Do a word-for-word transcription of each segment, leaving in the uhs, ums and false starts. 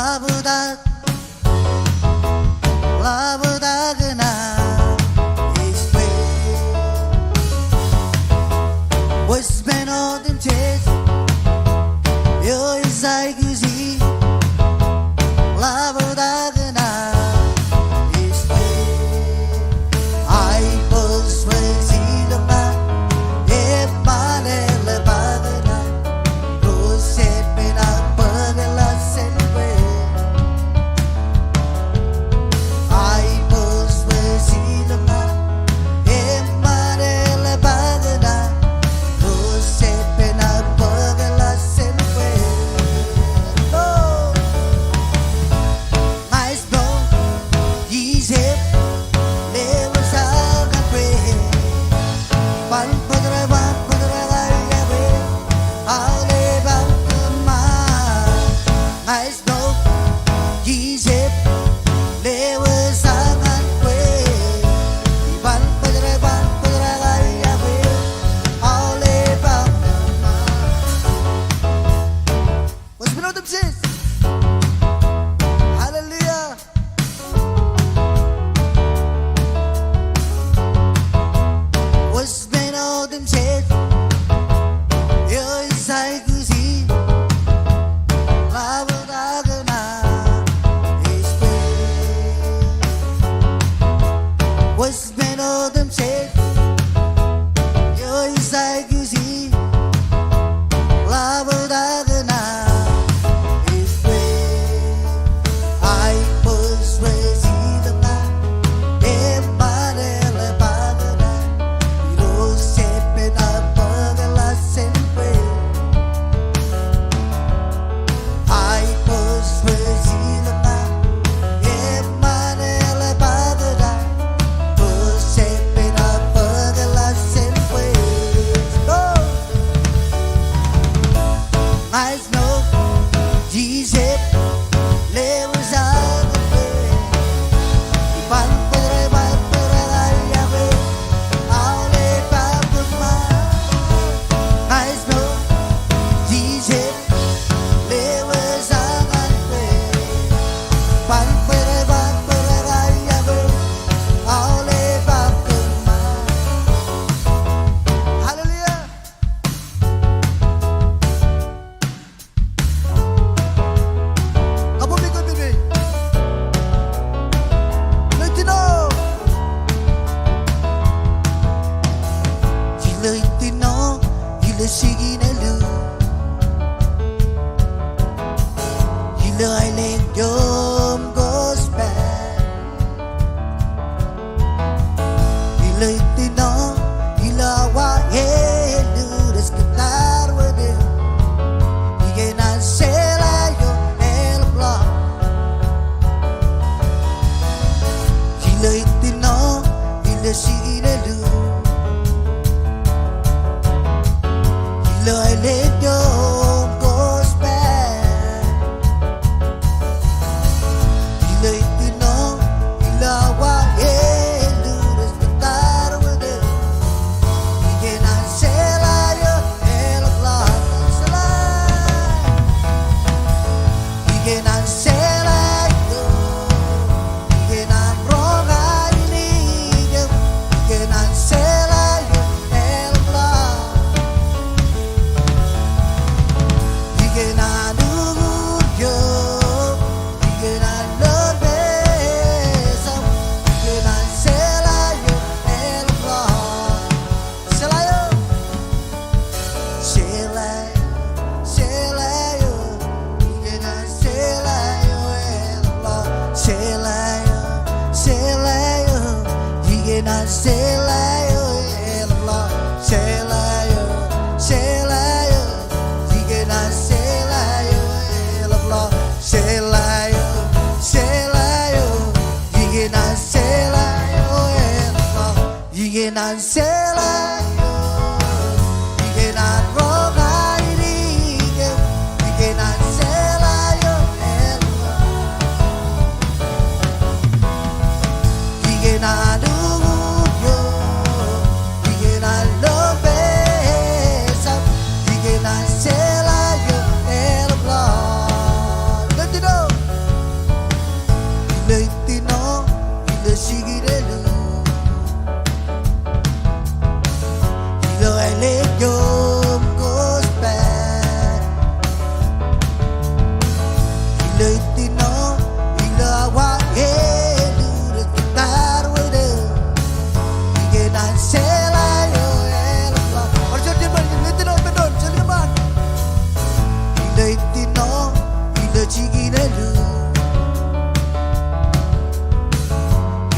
Ḷaptak, ḷaptak ñan Israel. Wōj men otemjej eo ej aikuji, ḷaptak ñan Israel. Aiboojoj ilo ña, eṃṃan eḷap ñan ña. Ro jab pen aō bōk eḷap jān kwe. Aiboojoj ilo ña, eṃṃan eḷap ñan ña. Ro jab pen aō bōk eḷap jān kwe. Oh. Ña ij Ijip, lewōj aō ñan kwe. Iban bōjrak, iban bōjrak aō iọkwe, aolep aṃ kōṃṃan. Ña ij Ijip, lewōj aō ñan kwe. Iban bōjrak, iban bōjrak aō iọkwe, aolep aṃ kōṃṃan. Wōj men otemjej. Hallelujah. Wōj men otemjej eo ej aikuji, ḷaptak ñan Israel. Wōj men otemjej eo ej aikuji, ḷaptak ñan Israel. Aiboojoj ilo ña, eṃṃan eḷap ñan ña. Ro jab pen aō bōk eḷap jān kwe. Aiboojoj ilo ña, eṃṃan eḷap ñan ña. Ro jab pen aō bōk eḷap jān kwe. Go! Ña ij Ijip, lewōj aō ñan kwe. Iban bōjrak, iban bōjrak aō iọkwe, aolep aṃ kōṃṃan. Ña ij Ijip, lewōj aō ñan kwe. Iban bōjrak, iban bōjrak aō iọkwe, aolep aṃ kōṃṃan. Hallelujah. Kabuñ ilo itōn eo. Ilo itōn eo, ilo jikin eo, ilo aelōñ eo im kōjpād. Ilo itōn eo, ilo awa eo, ilo kōttar wōt eo, ikōṇaan jeḷā eo eḷapḷọk. Ilo itōn eo, ilo jikin eo, ilo aelōñ eo im kōjpād.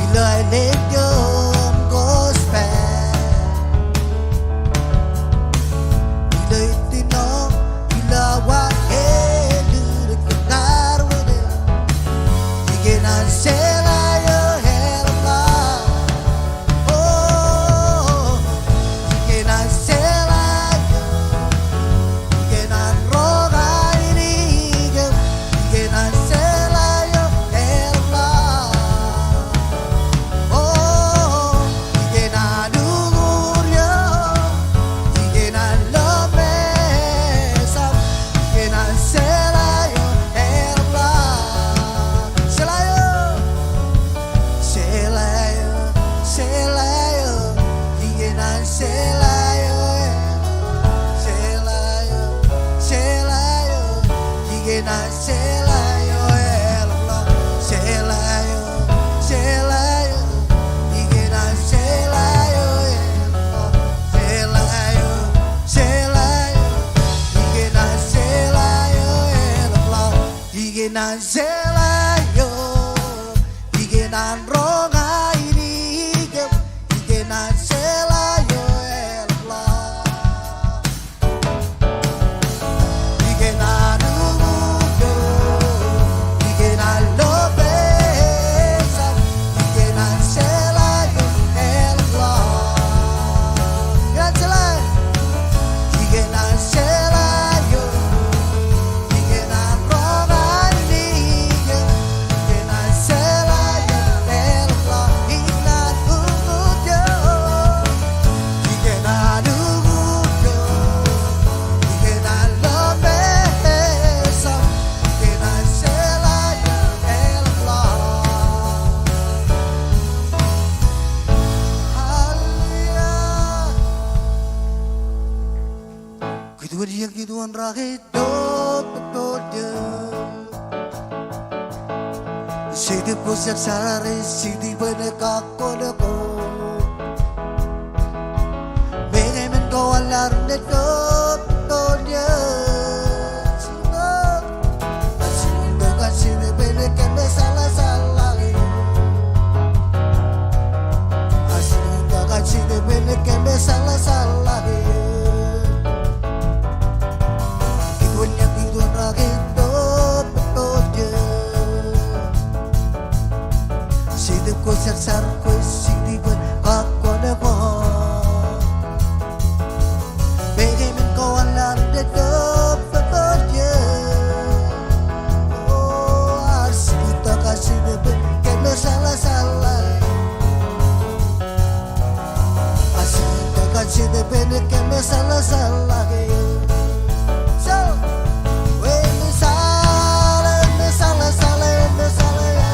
Ilo ālikin gospel, ilo ittino, ilo wa ālikin nar wene. Ikōṇaan seḷae eo eḷap ḷọk. O, ikōṇaan seḷae eo. Ikōṇaan roña in ijeṇ. Ikōṇaan seḷae eo eḷap ḷọk. O, ikōṇaan uñūr eok. Ikōṇaan ḷōmesam. Ikōṇaan seḷae eo eḷap ḷọk. Seḷae eo. Seḷae eo, seḷae eo, ikōṇaan seḷae eo, seḷae eo, seḷae eo, ikōṇaan seḷae eo eḷap ḷọk. Seḷae eo, seḷae eo, ikōṇaan seḷae eo eḷap ḷọk. Seḷae eo, seḷae eo, ikōṇaan seḷae eo eḷap ḷọk. Ikōṇaan seḷae eo, ikōṇaan roña in ijeṇ, ikōṇaan seḷae eo eḷap ḷọk. Ikōṇaan uñūr eok, ikōṇaan ḷōmesam, ikōṇaan seḷae eo eḷap ḷọk. Ikōṇaan seḷae. Ikōṇaan seḷae eo. Ikōṇaan roña in ijeṇ. Ikōṇaan seḷae eo eḷap ḷọk. Ikōṇaan uñūr eok. Ikōṇaan uñūr eok. Ikōṇaan ḷōmesam. Ikōṇaan seḷae eo eḷap ḷọk. Hallelujah. Kōtwōn iien, kōtwōn rake, to, to, to, to. Jetōb ko jar jar, jetōb eo kakkole ko. Meñe men ko an ḷaar ne to, to, to, to. Jetōb ko jar jar, jetōb eo kakkole ko. Meñe men ko an ḷaar ne to, to, to, to. O, ar sita ka sita pe keme sala sala. Ar sita ka sita pe ne keme sala sala. So, we me sala, me sala, sala, me sala, ya.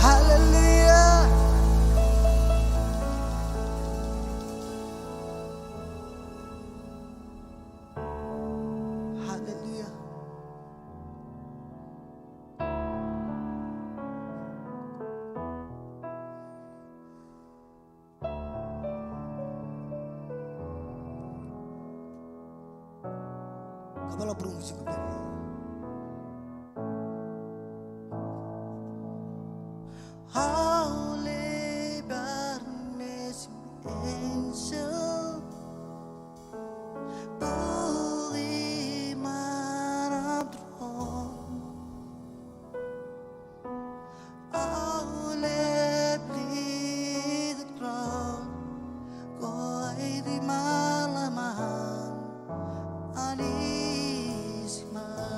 Hallelujah. Hallelujah. Kōmeḷeḷe būruōṃ ijin kōn aolep armej im enjeḷ bōk iṃaan aṃ tron. Aolep likūt ro koaid im aḷ ṃaan Anij iṃaan.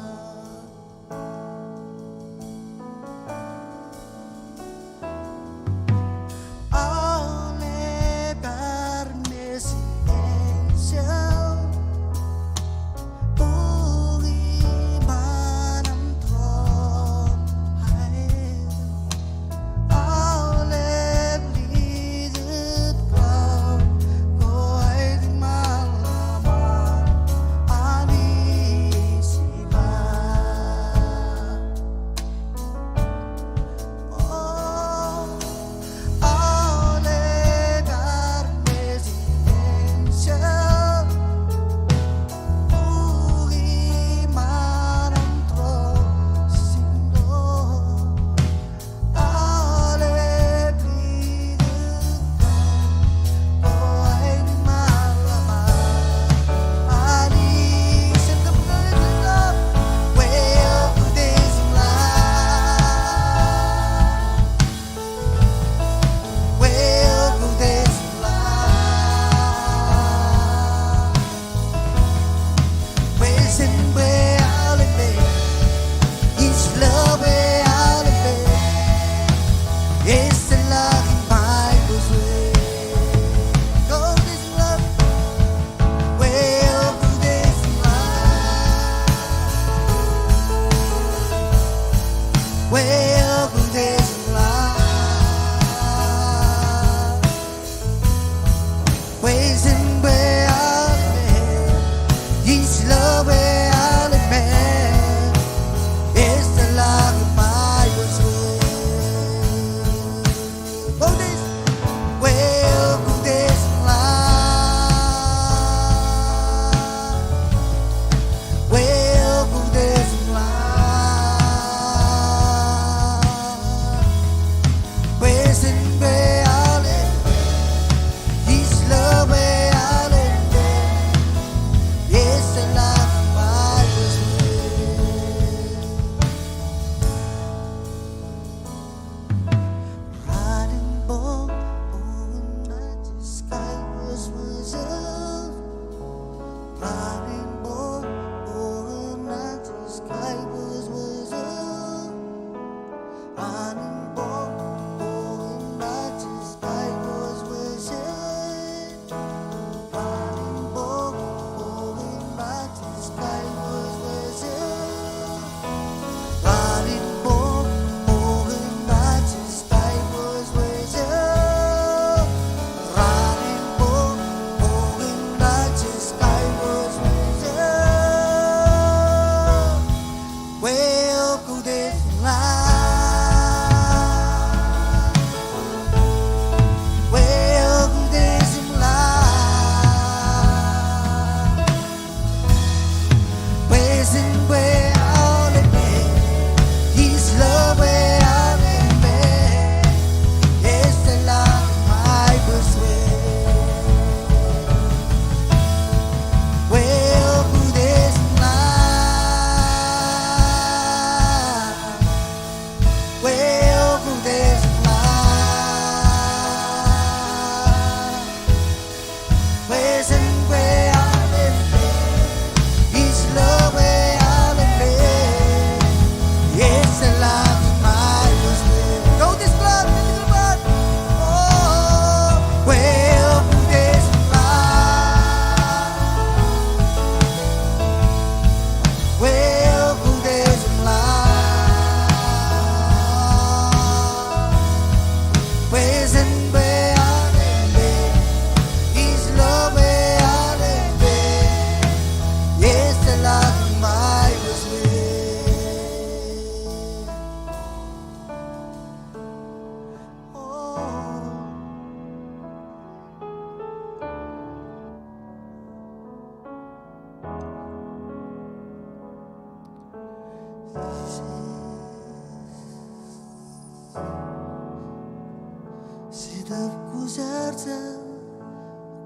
Jetōb Kwōjarjar,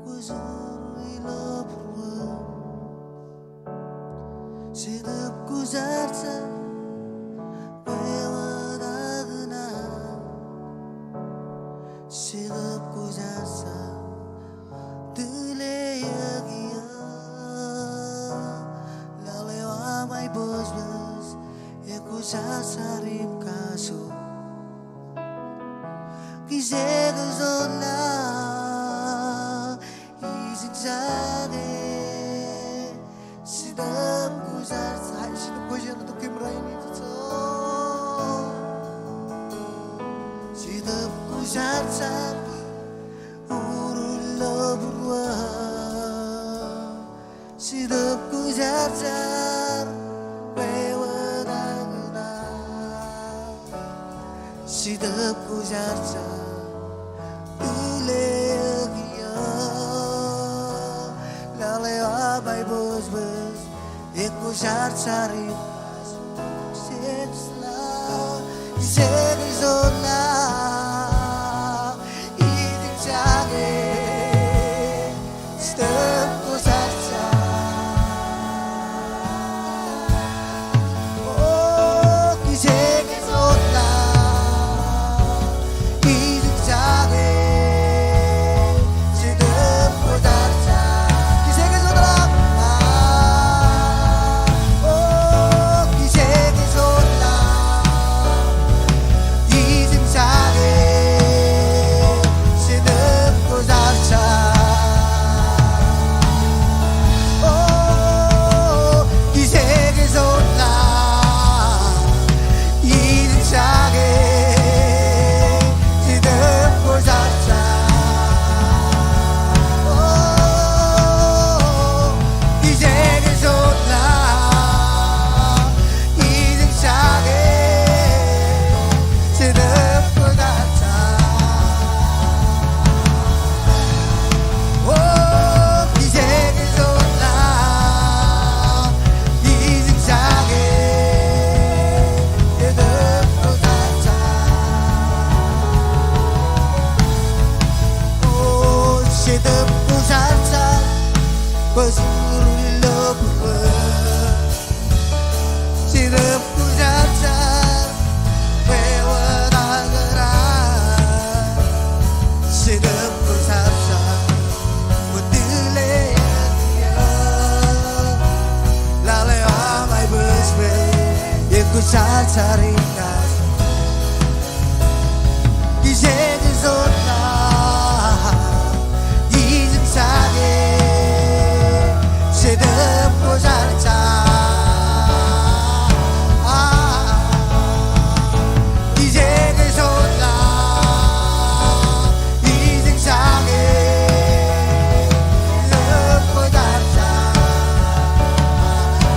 kwōj ur ilo būruō. Jetōb Kwōjarjar, kwe wōt aō kōṇaan. Jetōb Kwōjarjar, tūle eō kiiō. Lale eo aṃ aiboojoj, ekwōjarjar im kajoor. Kijeek ej wōt laḷ, ijin jake. Jetōb Kwōjarjar, Jetōb Kwōjarjar, tok kōm rainin, Jetōb. Jetōb Kwōjarjar, ur ilo būruō. Jetōb Kwōjarjar, kwe wōt aō kōṇaan. Jetōb Kwōjarjar, tūle eō kiiō. Lale eo aṃ aiboojoj, ekwōjarjar im kajoor. Kijeek ej wōt laḷ, kijeek ej wōt laḷ, ijin jake. Jetōb Kwōjarjar. O, kijeek ej wōt laḷ, ijin jake. Jetōb Kwōjarjar. Kijeek ej wōt laḷ. O, kijeek ej wōt laḷ, ijin jake. Jetōb Kwōjarjar. O, kijeek ej wōt laḷ, ijin jake. Jetōb Kwōjarjar. O, kijeek ej wōt laḷ, ijin jake. Jetōb Kwōjarjar. O, kijeek ej wōt laḷ, ijin jake. Jetōb Kwōjarjar. O, Jetōb Kwōjarjar, kwōj ur ilo būruō. Jetōb Kwōjarjar, kwe wōt aō kōṇaan. Jetōb Kwōjarjar, kwōj tūle eō kiiō. Lale eo aṃ aiboojoj, ekwōjarjar im kajoor. Kijeek ej wōt laḷ, ijin jake. Jetōb Kwōjarjar. A, kijeek ej wōt laḷ, ijin jake. Jetōb Kwōjarjar.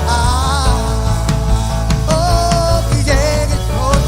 A, o, kijeek ej wōt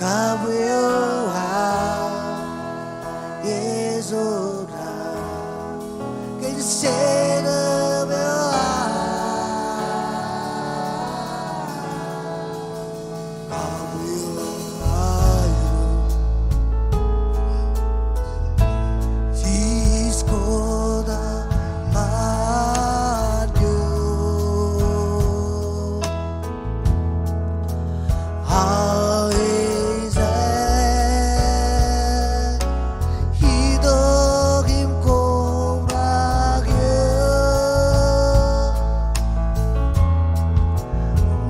Kabwe eo aō, Irooj, kōn jet eo aō. Kabwe eo aō, Jisōs Kotak ṃaanjoñoul. Aō ej itok im kobrak eō.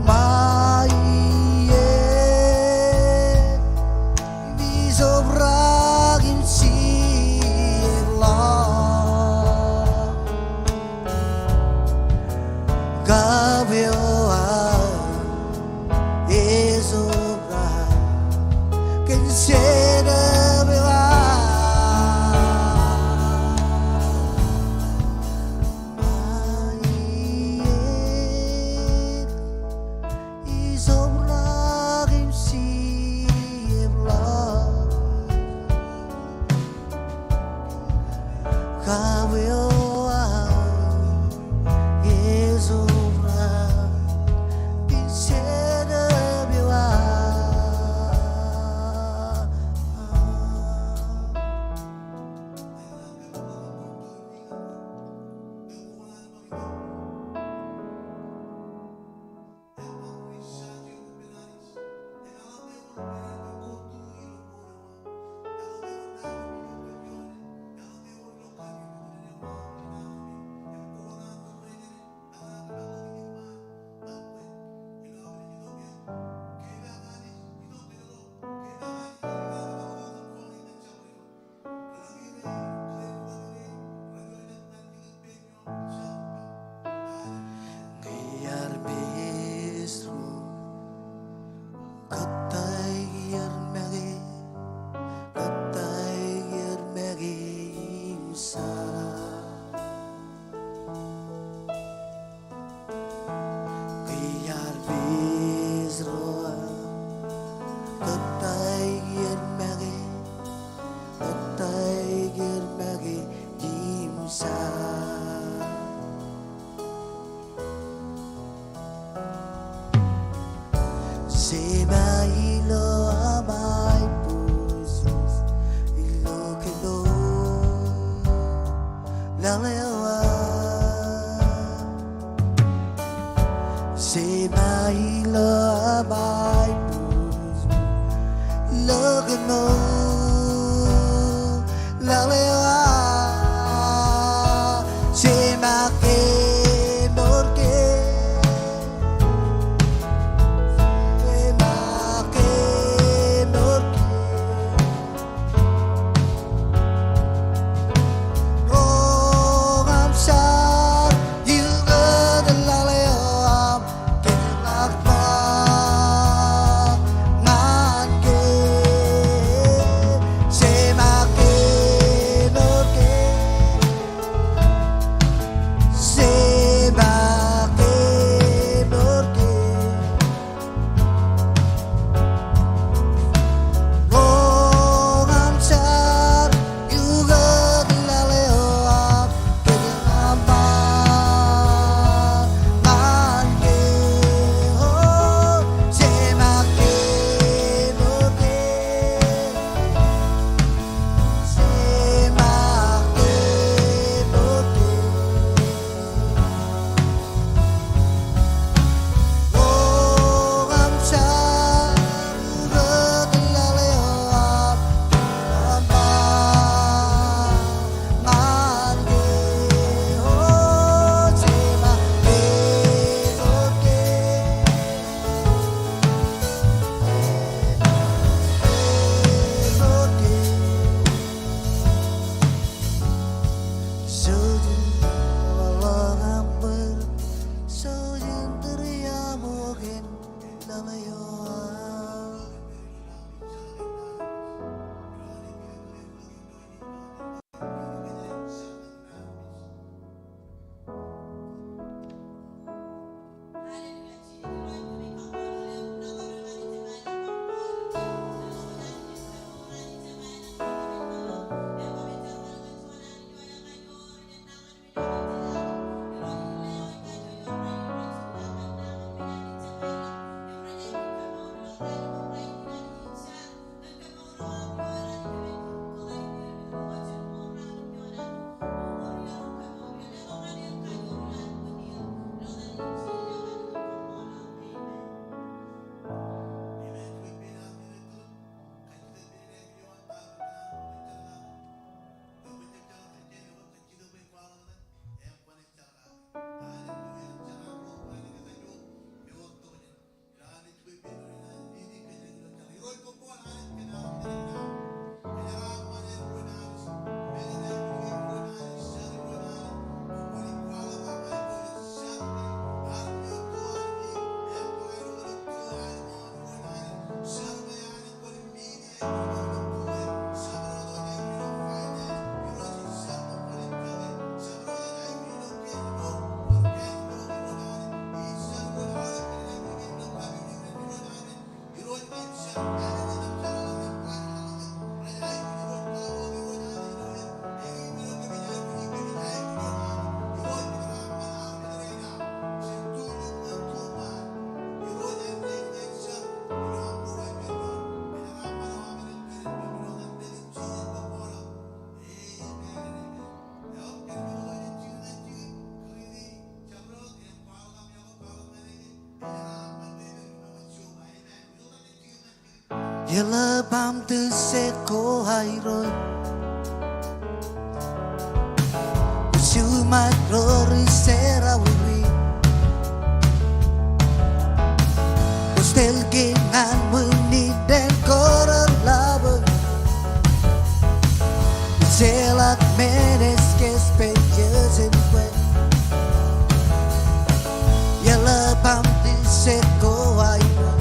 Ṃae iien im ij obrak im jijet ḷọk. Kabwe eo aō, Irooj, kōn jet eo aō. Ṃae iien ij obrak im jijet ḷọk. Kabwe eo aō, Irooj, kōn jet eo aō. Ñe iar pād ro, kōttāik iar make, kōttāik iar make im jera. Ñe iar pād ro, kōttāik iar make, kōttāik iar make im jera. Jema ilo aṃ aiboojoj ilo kōnono laḷ eo aō. Jema ilo aṃ aiboojoj ilo kōnono laḷ eo aō. Jema kemour ke, jema kemour ke. Roñ aṃ jar, iukōt laḷ eo aṃ, kōtḷọk bar. Eḷap aṃ tōsek ko Irooj. Kwōj juṃae ro ri Israel wiwi. Kwōj tōl kōm ñan wūnin dān ko reḷap eo. Ejjeḷọk men ej kōjparok jān kwe. Eḷap aṃ tōsek ko Irooj.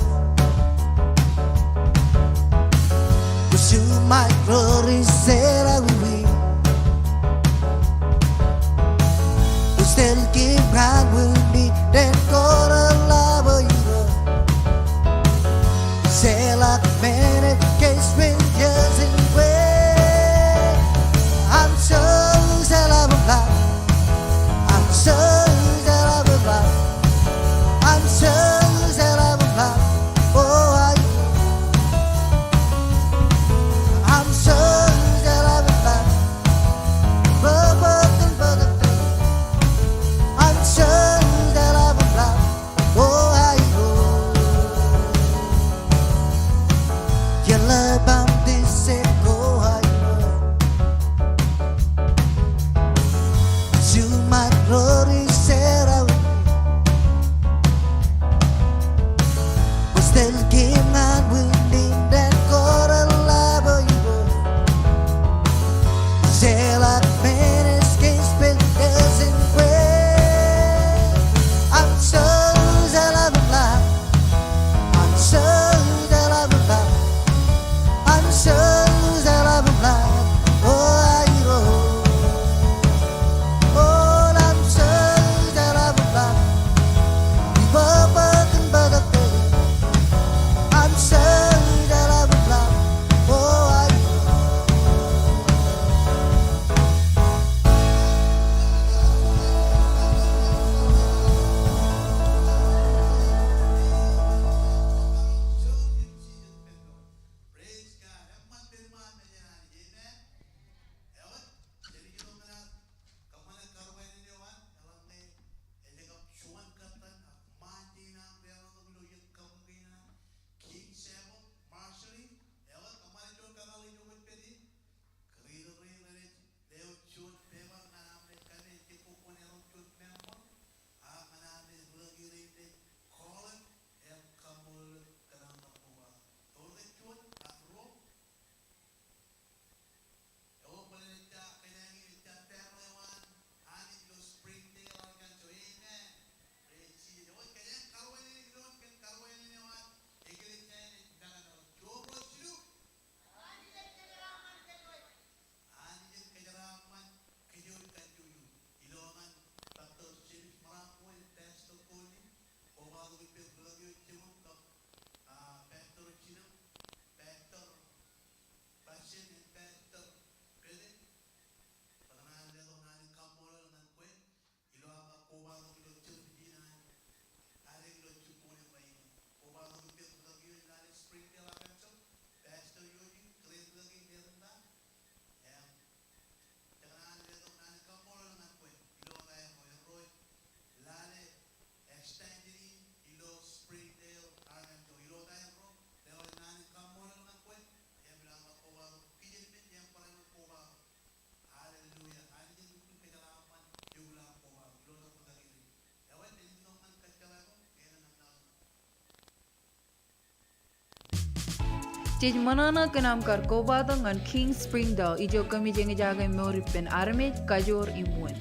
Kwōj juṃae ro ri Israel wiwi. Kwōj tōl kōm ñan wūnin dān ko reḷap eo Irooj. Ejjeḷọk men ej kōjparok jān kwe. Aṃ jeḷā ḷap im ḷap. Aṃ jeḷā ḷap im ḷap. Aṃ jeḷā ḷap im ḷap. O Irooj. Aṃ jeḷā ḷap im ḷap. Bōkbōk in bōkbōk. Aṃ jeḷā ḷap im ḷap. O Irooj. Eḷap aṃ tōsek ko Irooj. Juṃae ro ri Israel. Kwōj tōl kōm ñan wūnin dān ko reḷap eo Irooj. Ejjeḷọk men ej kōjparok jān kwe. Aṃ jeḷā ḷap im ḷap. Aṃ jeḷā ḷap im ḷap. Aṃ jeḷā ḷap im ḷap. O Irooj. O aṃ jeḷā ḷap im ḷap. Bōkbōk in bōkbōk. Aṃ jeḷā ḷap im ḷap. O Irooj. Praise God. Eṃṃan pād ṃaan mejān Anij. Amen. Ewōr, jen itok ñan ad kōṃṃane karuwainene eo an, eḷaññe ej kab juon kōttan ak ṃaan jein aṃ reḷọk ilo iien kabuñ kein an King Samuel Marshall. Ewōr, kōṃṃane juon kakōḷḷe eo kwōj pād ie. Kōrā ro rej lewōj juon pepa ñan aṃ naaj kōmij kōṃṃane juon member, ak ñan aṃ naaj ḷōke rein naaj call im kaṃṃoolol kōn aṃ kobatok. Ewōr ke juon ak ruo? Ewōr, bōlen ejja kōjeañ in, ejja pād eo an Anij ilo Springdale, Arkansas. Amen. Praise Jesus. Ewōr, kōjeañ karuwainene, ilo kōn karuwainene eo an eklejia in ej meḷeḷe. Juon, ruo, jilu. Anij en kōjeraaṃṃan kōjwōj kajjojo. Ilo ñan Doctor James Marangwe, Pastor Tony, kobatok ippān ḷōke eo jemām kab, ah, Pastor Jinem, Pastor Bastian, and Pastor Bennett. Kōtḷọk ñan letok ñan in kaṃṃoolol ñan kwe. Ilo aṃ kobatok ilo church in an, ad ilo jibboñ in rainin. Kobatok ippān ḷōke eo an Springdale, Arkansas, Pastor Yoji, kōrā ḷōke in ṃōttan ta. Im, kōtḷọk ñan letok ñan in kaṃṃoolol ñan kwe. Ilo ta erro, erro ej lale extension in ilo Springdale, Arkansas. Ilo ta erro, lewōj ñan in kaṃṃoolol ñan kwe. Im ilo aṃ kobatok kijenmej im barāinwōt kobatok. Hallelujah. Anij en lukkuun kōjeraaṃṃan eok ilo aṃ kobatok. Ilo ta erro. Jej ṃōṇōṇō kōn aṃ kar kobatok ñan King Springdale, ijo kōmij eñjake mour ippān armej, kajoor im wūn.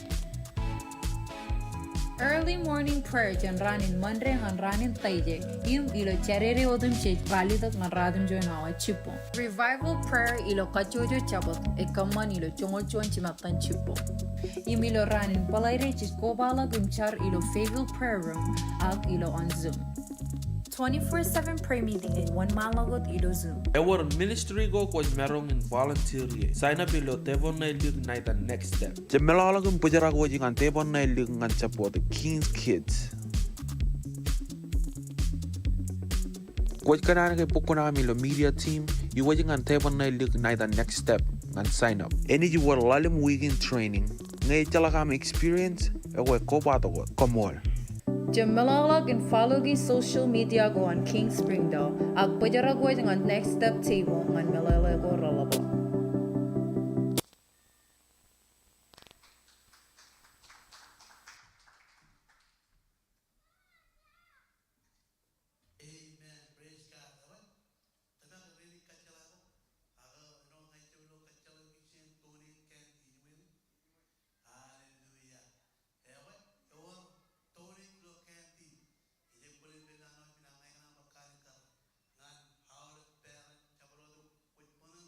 Early morning prayer jān raan in Ṃande ñan raan in Taijeḷ, im ilo Jādede otemjej ralitōk ñan ratimjuon awa jibboñ. Revival prayer ilo kajjojo Jabōt, ekkā ṃaan ilo joñoul juon jimattan jibboñ. Im ilo raan in Bōḷaide jej kobaḷọk im jar ilo Fayetteville Prayer Room, ak ilo on Zoom. Twenty-four seven prayer meeting ej wōnṃaanḷọk wōt ilo Zoom. Ewōr ministry ko kwōj maroñ in volunteer ie. Sign up ilo tepon ṇa ālikin ṇa etan Next Step. Jab meḷọkḷọk im bōjrak wōj ñan tepon ṇa ālikin ñan jabdewōt King's Kids. Kwōj kōṇaan ke bōk kuṇaō ilo media team, iwōj ñan tepon ṇa ālikin ṇa etan Next Step ñan sign up. Enaaj wōr ḷalem weekend training. Ñe ejjeḷọk aṃ experience, ekwe kobatok wōt. Koṃṃool. Jab meḷọkḷọk in follow e social media ko an King Springdale, ak bōjrak wōj ñan Next Step Table ñan meḷeḷe ko reḷapḷọk. Amen. Praise God. Ewōr, tōmak ready kajjeḷā ko? Ak āinwōt ña ij jab lo kajjeḷā kōj jān donate canteen in. Hallelujah. Ewōr, ewōr donate ilo canteen. Ij bōlen pād ilo āinwōt in ña ikōṇaan bar kalikkar ñan aolep parent, jabdewōt, kwōj bōlen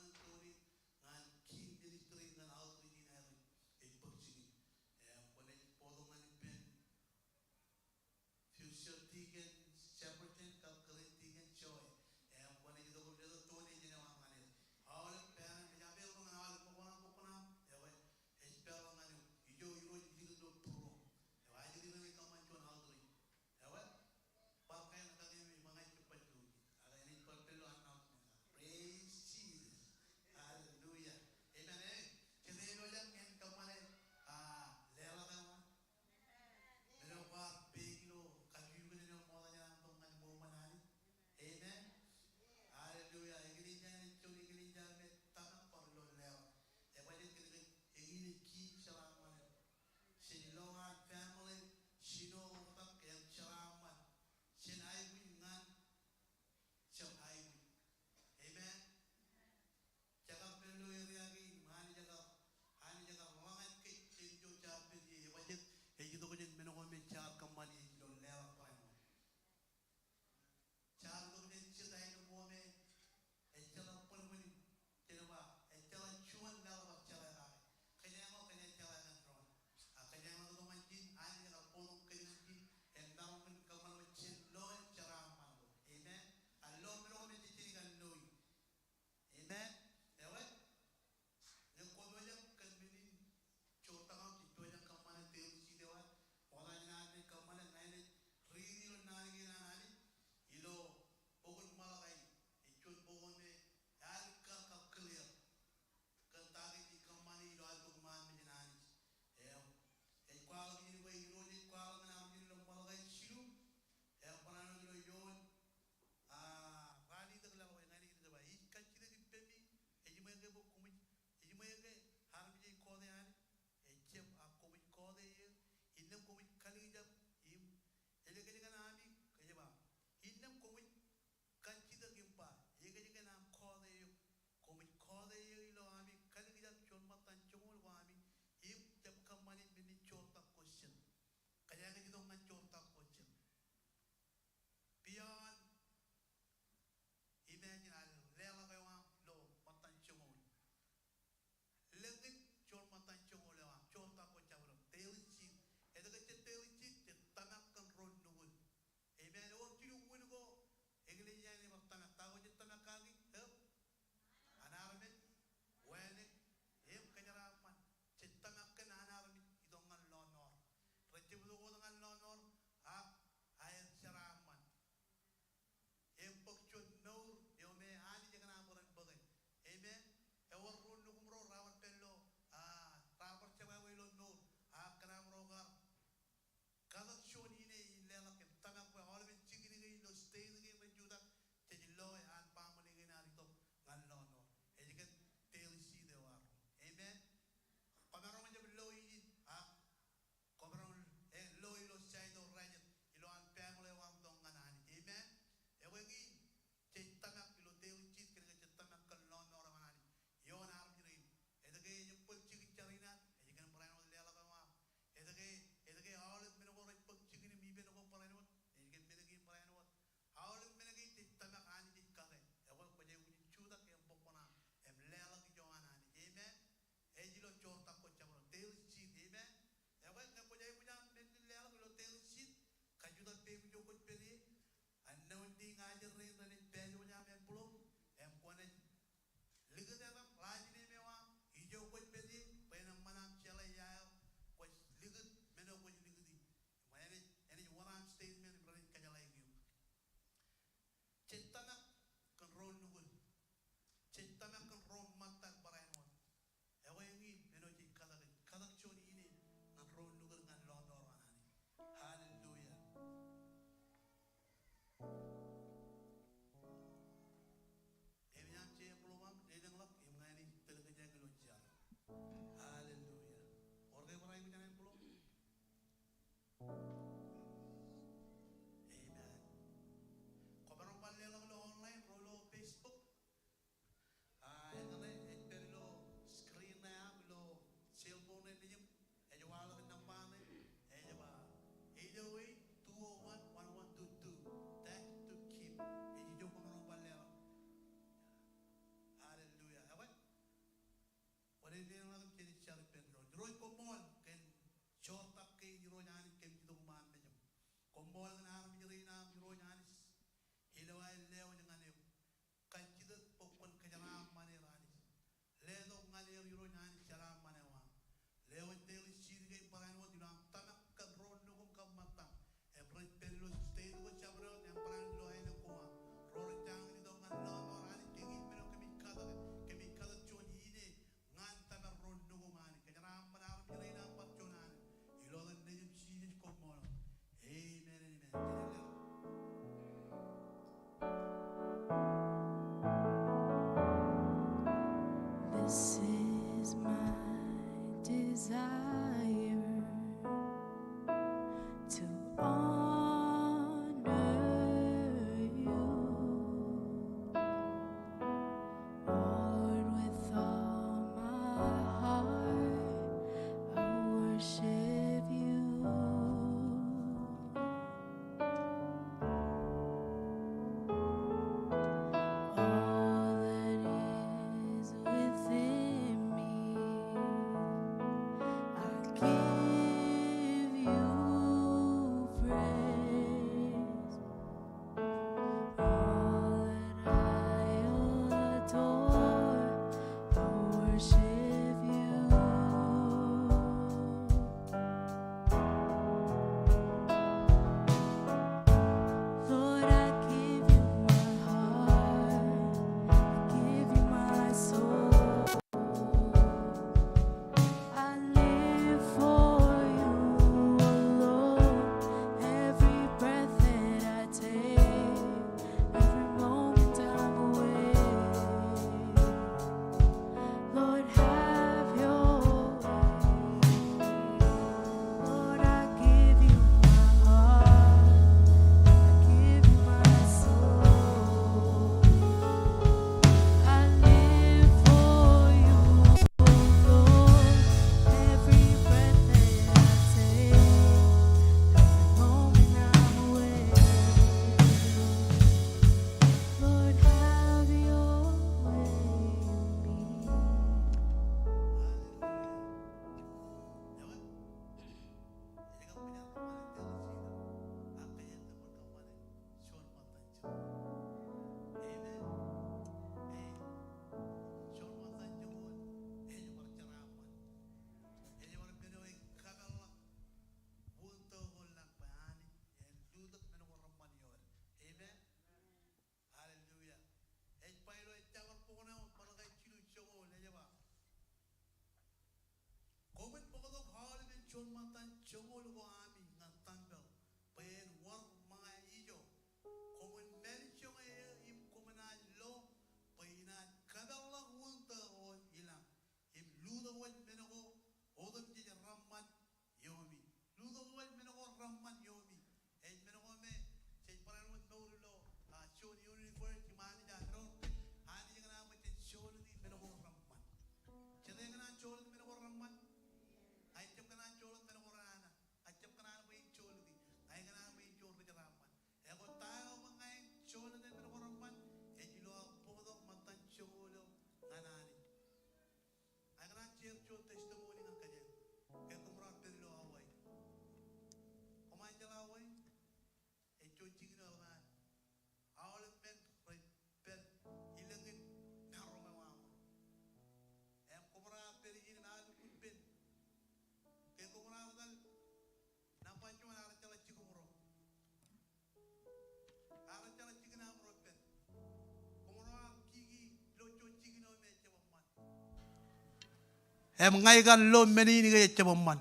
Im ña ikar lo men in ke ejjab eṃṃan.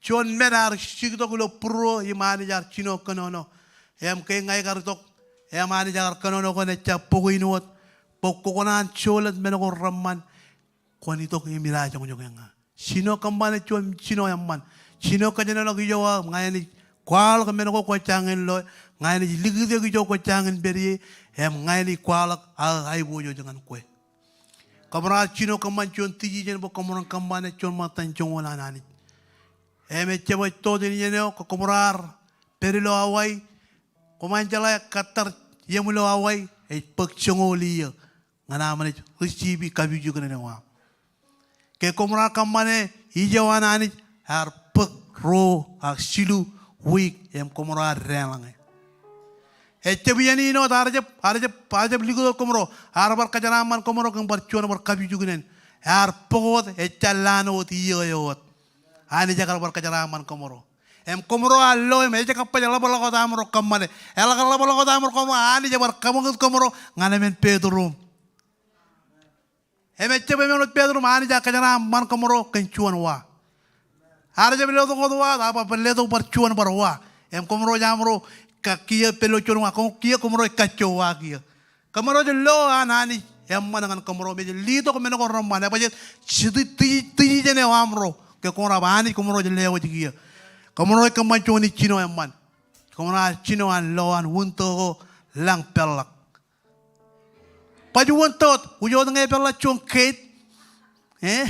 Juon men ear jiktok ilo būruō im Anij ear jino kōnono. Im ke ña ikar itok im Anij ear kōnono kōn ejja bok in wōt bwe kwō kōṇaan jolōt men ko reṃṃan, kwōn itok im idajoñjoñe ña. Jino kōṃṃane juon jino eṃṃan. Jino kōjenolọk ijo aō, ña enaaj kwaḷọk men ko kwō jañin loe, ña enaaj likūt eok ijo kwō jañin pād ie, im ña enaaj kwaḷọk aō aiboojoj ñan kwe. Kōmro ar jino kōṃṃan juon decision bwe kōmro en kōṃṃane juon ṃōttan joñoul an Anij. Im ejjab ej to jān iien eo, ke kōmro ar pād ilo Hawaii, koṃ an jeḷā kōttar iien ilo Hawaii, ej bōk joñoul iiō ñan aṃ naaj receive-i kapijuknen eo aṃ. Ke kōmro ar kōṃṃane ijo an Anij, ear bōk ruo ak jilu wiik im kōmro ar deḷọñe. Ejjab iien in wōt ear jab, ear jab, ear jab likūt wōt kōmro, ear bar kōjeraaṃṃan kōmro kōn bar juon bar kapijuknen. Ear bōk wōt ejja ḷaan wōt iiō eo wōt. Anij ekar bar kōjeraaṃṃan kōmro. Im kōmro ar lo im ej kab baj ḷapḷọk wōt aṃro kōṃṃane. Eḷak ḷapḷọk wōt aṃro kōṃṃane, Anij ebar kōṃakūt kōmro ñan emān bedroom. Im ejjab emān wōt bedroom, Anij ear kōjeraaṃṃan kōmro kōn juon wa. Ear jab letok wōt wa, ear bar letok bar juon bar wa. Im kōmro jab ro ka kiiō pād ilo juon wa, kōm kiiō kōmro ej kajjo wa kiiō. Kōmro ej lo an Anij eṃṃan ñan kōmro, im ej letok men ko reṃṃan, ebajjeet decision eo aṃro, ke kōmro ba Anij kōmro ej lewōj kiiō. Kōmro ej kōṃṃan juon jino eṃṃan. Kōmro ar jino an lo an window ko lañ peḷḷọk. Baj window wōt, wūjoot ñe epeḷḷọk juon gate. Eh?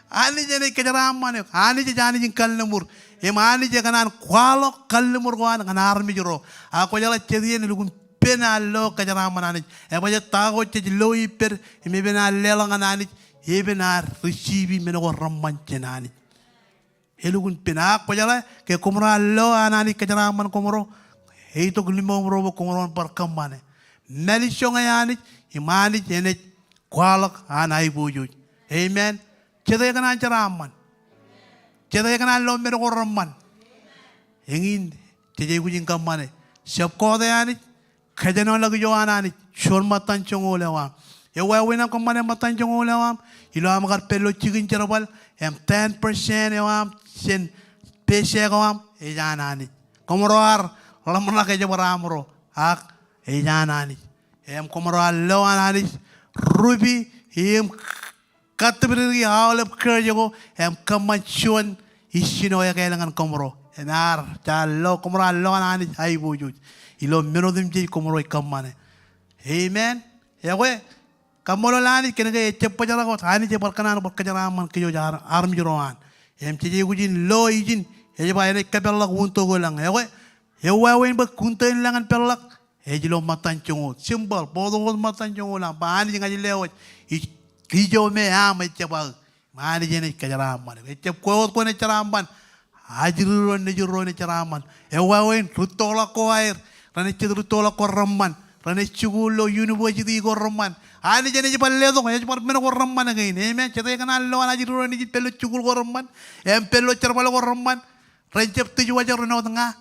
Anij enaaj kōjeraaṃṃan eok. Anij ej Anij in kalliṃur. Im Anij ekōṇaan kwaḷọk kalliṃur ko an ñan armej ro. Ak kwō jeḷā jet iien elukkuun pen an lo kōjeraaṃṃan Anij. Ebajjeet ta ko jej lo ippād im epen an leḷọk ñan Anij, epen an receive-i men ko reṃṃan jān Anij. Elukkuun pen. Ak kwō jeḷā, ke kōmro ar lo an Anij kōjeraaṃṃan kōmro, eitok limomro bwe kōmro en bar kōṃṃane. Mālejjoñe Anij, im Anij enaaj kwaḷọk an aiboojoj. Amen. Jete ekōṇaan jeraaṃṃan? Jete ekōṇaan lo men ko reṃṃan? Eñin jej aikuj in kōṃṃane. Jab kọọte Anij, kōjenolọk ijo an Anij, juon ṃōttan joñoul eo aṃ. Ewāween aṃ kōṃṃane ṃōttan joñoul eo aṃ, ilo aṃ kar pād ilo jikin jerbal, im ten percent eo aṃ jān paycheck eo aṃ ej an Anij. Kōmro ar ḷōmṇak ej bar aṃro, ak ej an Anij. Im kōmro ar lo an Anij rupi im kōttōpar ri aolep kōj ko im kōṃṃan juon ijjino ekāāl ñan kōmro. Im ear, jaar lo, kōmro ar lo an Anij aiboojoj ilo men otemjej kōmro ej kōṃṃane. Amen. Ekwe, kaṃṃoolol Anij kōn ke ejjab bōjrak wōt, Anij ebar kōṇaan bar kōjeraaṃṃan kōj armej ro an. Im jej aikuj in lo ijin, ej ba enaaj kōpeḷḷọk window ko lañ. Ekwe, ewāween bwe window in lañ en peḷḷọk, ej ilo ṃōttan joñoul. Simple. Bōktok wōt ṃōttan joñoul aṃ. Ba Anij ña ij lewōj. Ij, ijo me aṃ ejjab aō. Im Anij enaaj kōjeraaṃṃan. Ejjab kwe wōt kwōnaaj jeraaṃṃan. Ajri ro nejū ro enaaj jeraaṃṃan. Ewāween rūttoḷọk ko aer. Renaaj jet rūttoḷọk ko reṃṃan. Renaaj jikuuḷ ilo university ko reṃṃan. Anij enaaj bar letok, ej bar men ko reṃṃan kein. Amen. Jete ekōṇaan lo an ajri ro nejū pād ilo jikuuḷ ko reṃṃan. Im pād ilo jerbal ko reṃṃan. Ren jab dishwasher ren wōt ña.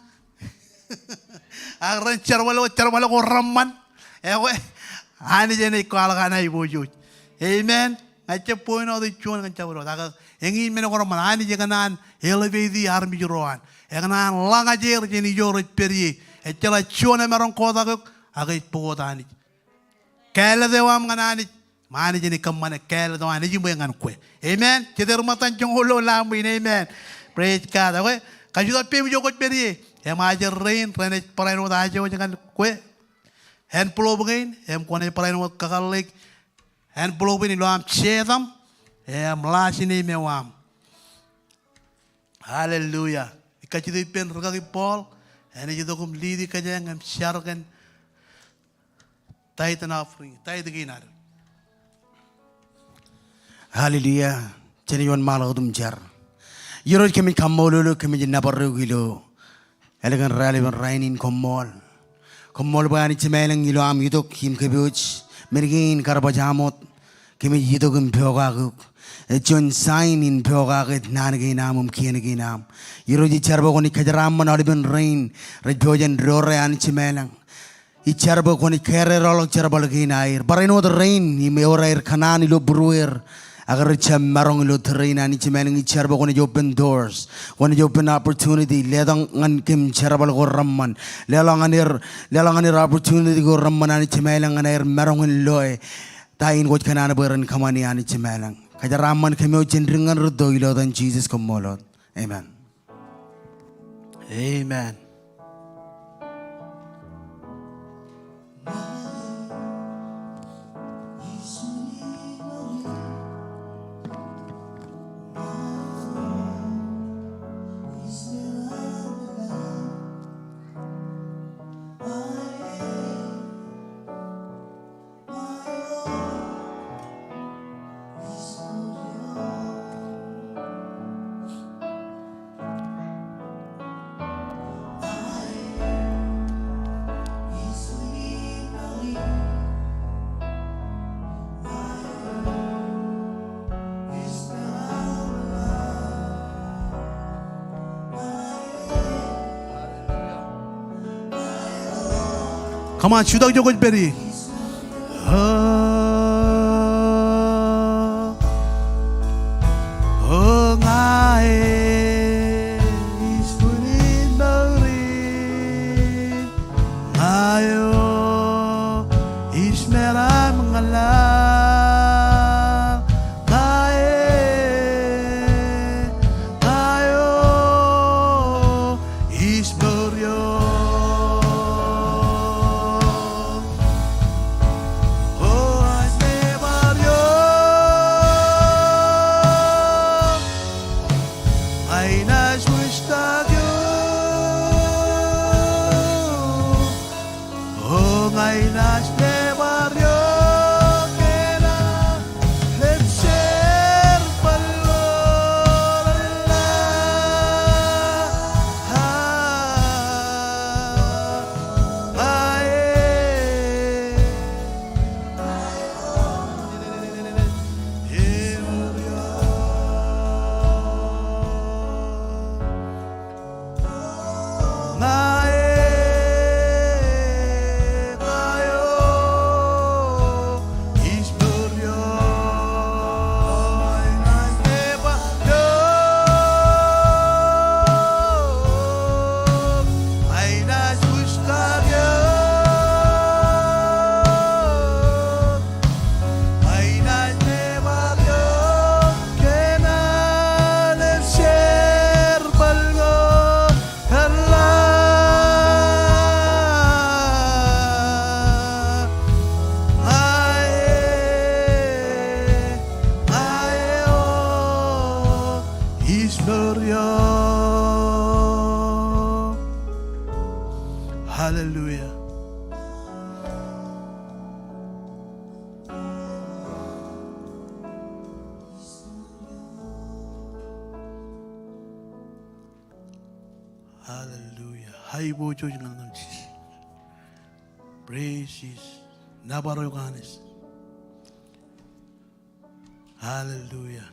Ak ren jerbal ko, jerbal ko reṃṃan. Ekwe, Anij enaaj kwaḷọk an aiboojoj. Amen. Ña ij jab point out juon kōn jabdewōt. Ak eñin men ko reṃṃan. Anij ekōṇaan elevate armej ro an. Ekōṇaan ḷōñajeer jān ijo rej pād ie. Ejjeḷā juon emaroñ kotak eok, ak ej bōk wōt Anij. Kāālōt eo aṃ ñan Anij, im Anij enaaj kōṃṃane kāālōt eo an ejiṃwe ñan kwe. Amen. Jete ri ṃōttan joñoul eo lamwin, amen. Praise God. Ekwe, kajjitōk peiṃ ijo kwōj pād ie. Im ajri rein renaaj barāinwōt ajeḷā ñan kwe. Envelope kein, im kwōnaaj barāinwōt kakōḷḷe envelope in ilo aṃ jetaṃ im last name eo aṃ. Hallelujah. Ij kajjitōk ippān rikaki Paul, enaaj itok im lead kōj im jar kōn tithe and offering, tithe kein ad. Hallelujah. Jen wōnṃaanḷọk wōt im jar. Irooj, kōmij kaṃṃoolol eok, kōmij nōbar eok ilo ālikin rālepen rainin, koṃṃool. Koṃṃool bwe Anij Jemem ilañ ilo am itok im kōpooj men kein kar baj am wōt. Kōmij itok im pokake eok. Ej juon sign in pokake naan kein am im kien kein am. Irooj, ij jar bwe kwōnaaj kōjeraaṃṃan aolepen rein rej pojak in dore Anij Jemem ilañ. ij jar bwe kwōnaaj kareerḷọk jerbal kein aer. Barāinwōt rein im ewōr aer kōṇaan ilo būrueir, ak rej jab maroñ ilo tōre in. Anij Jemām ilañ, ij jar bwe kwōnaaj open doors, kwōnaaj open opportunity, letok ñan kōm jerbal ko reṃṃan. Leḷọk ñan er, leḷọk ñan er opportunity ko reṃṃan, Anij Jemām ilañ, ñan aer maroñ in loe ta in kwōj kōṇaan bwe ren kōṃṃani, Anij Jemām ilañ. Kōjeraaṃṃan kōm eo jān dik ñan rūtto, ilo etan Jisōs, koṃṃool wōt. Amen. Amen. Come on, jutak ijo kwōj pād ie. O, o ña e, ij bwidej mour in. Ña eo, ij meram ñan laḷ. Ña e, ña eo, ij mour eok. O, ij meram eok. Ña inaaj wūjtak eok. O, ña inaaj mebar eok kōn aō lemjerbal ko. Ña e, ij mour eok. Ña e, ña eo, ij mour eok. Ña inaaj mebar eok. Ña inaaj wūjtak eok. Ña inaaj mebar eok kōn aō lemjerbal ko. Ña e, ña eo, ij mour eok. Hallelujah. Hallelujah. Aiboojoj ñan etan Jisōs. Praise Jesus. Nōbar eok Anij. Hallelujah.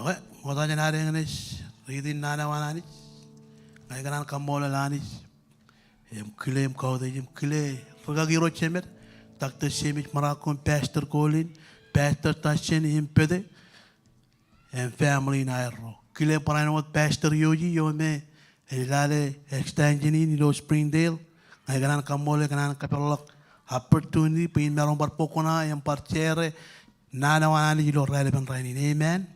Okay, ṃokta jān ad eñin ej riiti naan eo an Anij, ña ikōṇaan kaṃṃoolol Anij im kile im kautiej im kile rūkaki ro jemed, Doctor James Marako im Pastor Colin, Pastor Tajen im Pete, im family in aerro. Kile barāinwōt Pastor Yoji eo me ej lale extension in ilo Springdale. Ña ikōṇaan kaṃṃoolol e kōn an kōpeḷḷọk opportunity bwe in maroñ bar bōk kuṇa im bar share naan eo an Anij ilo raelepen rainin. Amen.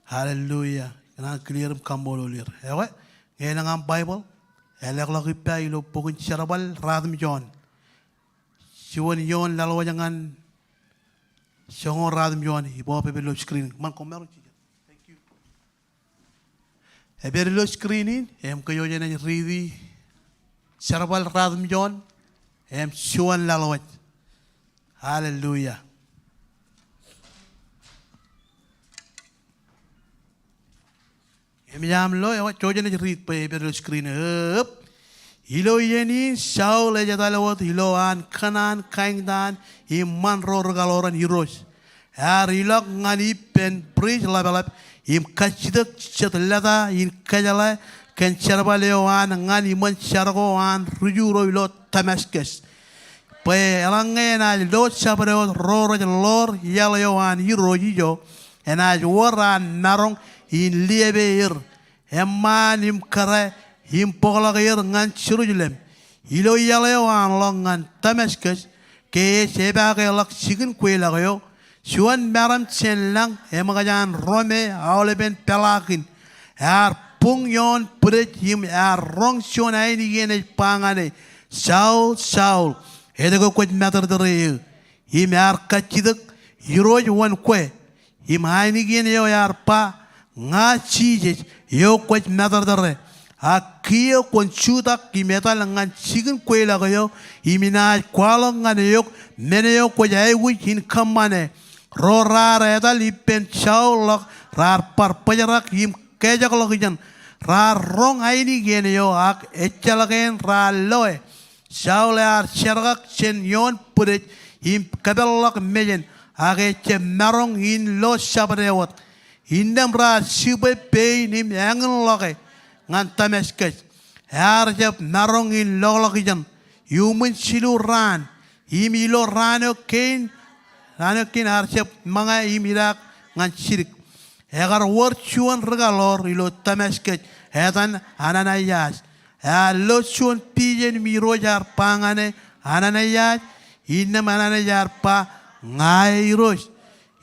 Hallelujah. Ikōṇaan kile er im kaṃṃoolol er. Ewe, ñe elōñ aṃ Baibōḷ, elōkḷọk ippa ilo bok in Jerbal Ratimjuon. Juon eoon laḷwōj ñan joñoul ratimjuon, ibob epād ilo screen. Kōṃṃan, koṃ maroñ jijet. Thank you. Epād ilo screen in, im kōj jen ej riiti Jerbal Ratimjuon, im juon laḷwōj. Hallelujah. Im ij aṃ lo, ewa, jen ej riit bwe epād ilo screen eo. Ilo iien in Saul ej etal wōt ilo an kōṇaan kaeñtaan im ṃan ro rikaḷoran irooj. Ear ilọk ñan ippān priest ḷapḷap im kajjitōk jet leta in kōjeḷā kōn jerbal eo an ñan iṃōn jar ko an ri Ju ro ilo Damascus. Bwe eḷaññe enaaj lo jabdewōt ro rej ḷoor iaḷ eo an Irooj ijo, enaaj wōr an maroñ in liepe er, eṃṃaan im kōrā im bōkḷọk er ñan Jerusalem. Ilo iaḷ eo an ḷọk ñan Damascus, ke ej epaake ḷọk jikin kweilọk eo, juon meram jān lañ eṃōkaj an rome aolepen peḷaakin ear buñ ioon bwidej im ear roñ juon ainikien ej ba ñan e, Saul, Saul, etke kwōj matōrtōre eō? Im ear kajjitōk, Irooj wōn kwe? Im ainikien eo ear ba, Ña Jisōs eo kwōj matōrtōre. Ak kiiō kwōn jutak im etal ñan jikin kweilọk eo, im inaaj kwaḷọk ñan eok men eo kwōj aikuj in kōṃṃane. Ro raar etal ippān Saul ḷọk raar bar bōjrak im kajekḷọkjeṇ. Raar roñ ainikien eo ak ejjeḷọk eṇ raar loe. Saul ear jerkak jān ioon bwidej im kōpeḷḷọk mejān, ak ejjab maroñ in lo jabdewōt. Innām raar jibwe pein im āñinḷọke ñan Damascus. Ear jab maroñ in lokḷọkjeṇ iuṃwin jilu raan, im ilo raan eo kein, raan eo kein ear jab ṃōñā im idaak ñan jidik. Ekar wōr juon rikaḷoor ilo Damascus, etan Ananias. Ear lo juon pijen im Irooj ear ba ñan e, Ananias. Innām Ananias ear ba, Ña e Irooj.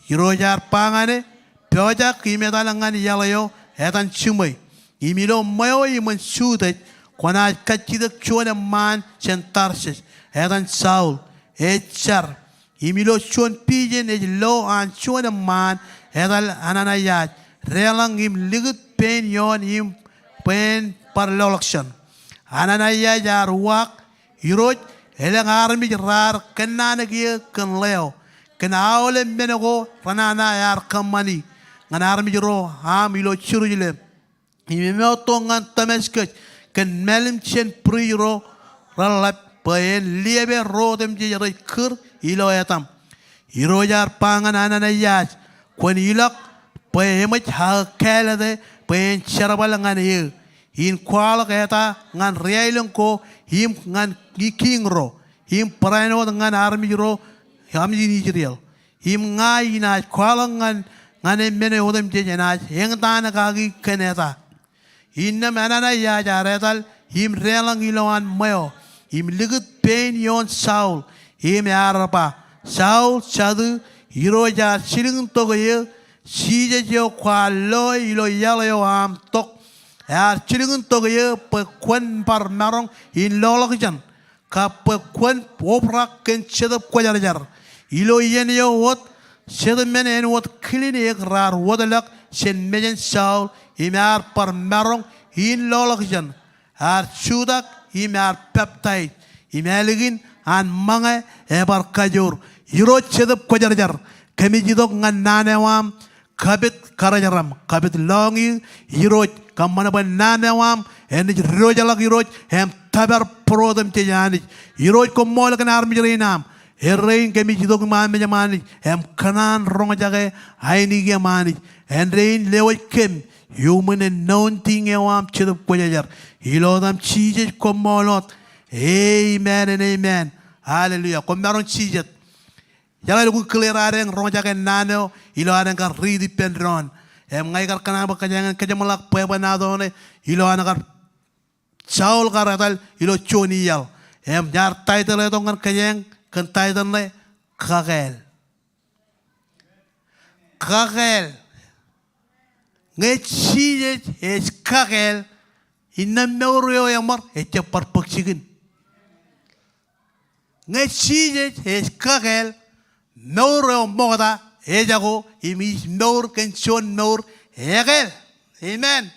Irooj ear ba ñan e, Pojak im etal ñan iaḷ eo etan jiṃwe. Im ilo ṃweo iṃōn Jutej kwōnaaj kajjitōk juon eṃṃaan jān Tarsis, etan Saul, ej jar. Im ilo juon pijen ej lo an juon eṃṃaan etal Ananias, deḷọñ im likūt pein ioon im bwe en bar loḷọkjeṇ. Ananias ear uwaak, Irooj, elōñ armej raar kōnnaan kiiō kōn ḷeo, kōn aolep men ko renana ear kōṃṃani ñan armej ro aṃ ilo Jerusalem. Im emoottok ñan Damascus kōn mālim jān priest ro reḷḷap, bwe en liepe ro otemjej rej kūr ilo etaṃ. Irooj ear ba ñan Ananias, Kwōn ilọk, bwe eṃōj aō kāālōte bwe en jerbal ñan eō, in kwaḷọk eta ñan riaelōñ ko im ñan kiiñ ro, im barāinwōt ñan armej ro, armej in Israel. Im ña inaaj kwaḷọk ñan, ñan e men eo otemjej enaaj eñtaan kaki kōn eta. Innām Ananias ear etal im deḷọñ ilowaan ṃweo, im likūt pein ioon Saul, im ear ba, Saul, jatū, Irooj ear jilkintok eō, Jisōs eo kwaar loe ilo iaḷ eo aṃ tok. Ear jilkintok eō bwe kwōn bar maroñ in loḷọkjeṇ, kab bwe kwōn obrak kōn Jetōb Kwōjarjar. Ilo iien eo wōt, Jetōb men en wōt kilin eō raar wōtlọk jān mejān Saul, im ear bar maroñ in loḷọkjeṇ. Ear jutak im ear peptaij, im ālikin an ṃōñā ebar kajoor. Irooj Jetōb Kwōjarjar, kōmij itok ñan naan eo aṃ, kapit kōrejeraṃ, kapit lọñiō. Irooj, kōṃṃan bwe naan eo aṃ enaaj diwōjḷọk Irooj, im tōpar būruod otemjej Anij. Irooj, koṃṃool kōn armej rein aṃ. Errein kōmij itok iṃaan mejaṃ Anij, im kōṇaan roñjake ainikieṃ Anij. Āindein lewōj kōm iuṃwin anointing eo aṃ Jetōb Kwōjarjar. Ilo etaṃ Jisōs koṃṃool wōt. Amen and amen. Hallelujah. Koṃ maroñ jijet. Ijeḷā lukkuun clear adeañ roñjake naan eo ilo adeañ kar riit ippān doon. Im ña ikar kōṇaan bwe kōjeañ en kōjeṃḷọk bwebwenato ṇe ilo an kar Saul kar etal ilo juon iaḷ. Im jaar title eo tok ñan kōjeañ kōn title ṇe, Kakāāl. Kakāāl. Ñe Jisōs ej kakāāl, innām mour eo eṃor ejjab bar bōk jikin. Ñe Jisōs ej kakāāl, mour eo ṃokta ejako im ij mour kōn juon mour ekāāl. Amen.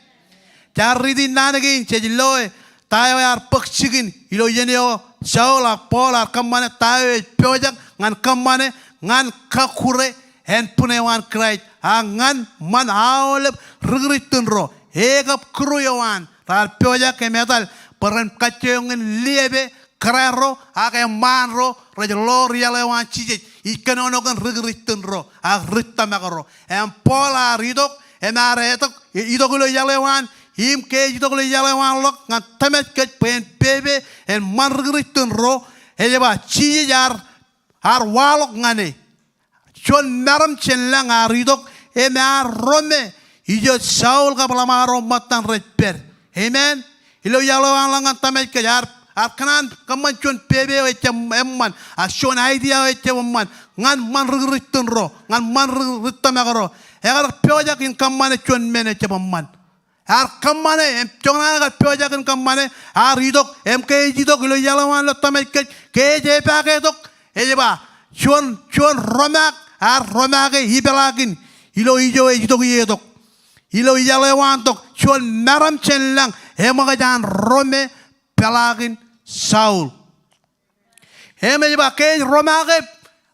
Jaar riit in naan kein jej loe ta eo ear bōk jikin ilo iien eo Saul ak Paul ear kōṃṃane, ta eo ej pojak ñan kōṃṃane ñan kakkure ānbwin eo an Kraist, ak ñan ṃan aolep ri-Kristian ro, e kab kūr eo an raar pojak im etal bwe ren kajjioñ in liepe kōrā ro ak eṃṃaan ro rej ḷoor iaḷ eo an Jisōs. Ij kōnono kōn ri-Kristian ro ak ri tōmak ro. Im Paul ear itok, im ear itok, itok ilo iaḷ eo an im ke ej itok ilo iaḷ eo an ḷọk ñan tōmāj kōj bwe en pepe, en ṃan ri Kūrjin ro, ej ba Jisōs ear, ear waḷọk ñan e. Juon meram jān lañ ear itok im ear ro me ijo Saul kab ḷōṃaro ṃōttan rej pād. Amen. Ilo iaḷ eo an ḷọk ñan tōmāj kōj, ear, ear kōṇaan kōṃṃan juon pepe eo ejjab eṃṃan, a juon idea eo ejjab eṃṃan, ñan ṃan ri Kūrjin ro, ñan ṃan ri, ri tōmak ro. Ekar pojak in kōṃṃane juon men eo ejjab eṃṃan. Ear kōṃṃane, im joñan an ekar pojak in kōṃṃane, ear itok, im ke ej itok ilo iaḷ eo an ilo tōmāj kōj, ke ej epaake tok, ej ba, juon, juon romaak, ear romaake ipeḷaakin, ilo ijo ej itok ie tok. Ilo iaḷ eo an tok, juon meram jān lañ, eṃōkaj an ro me peḷaakin Saul. Im ej ba ke ej romaake,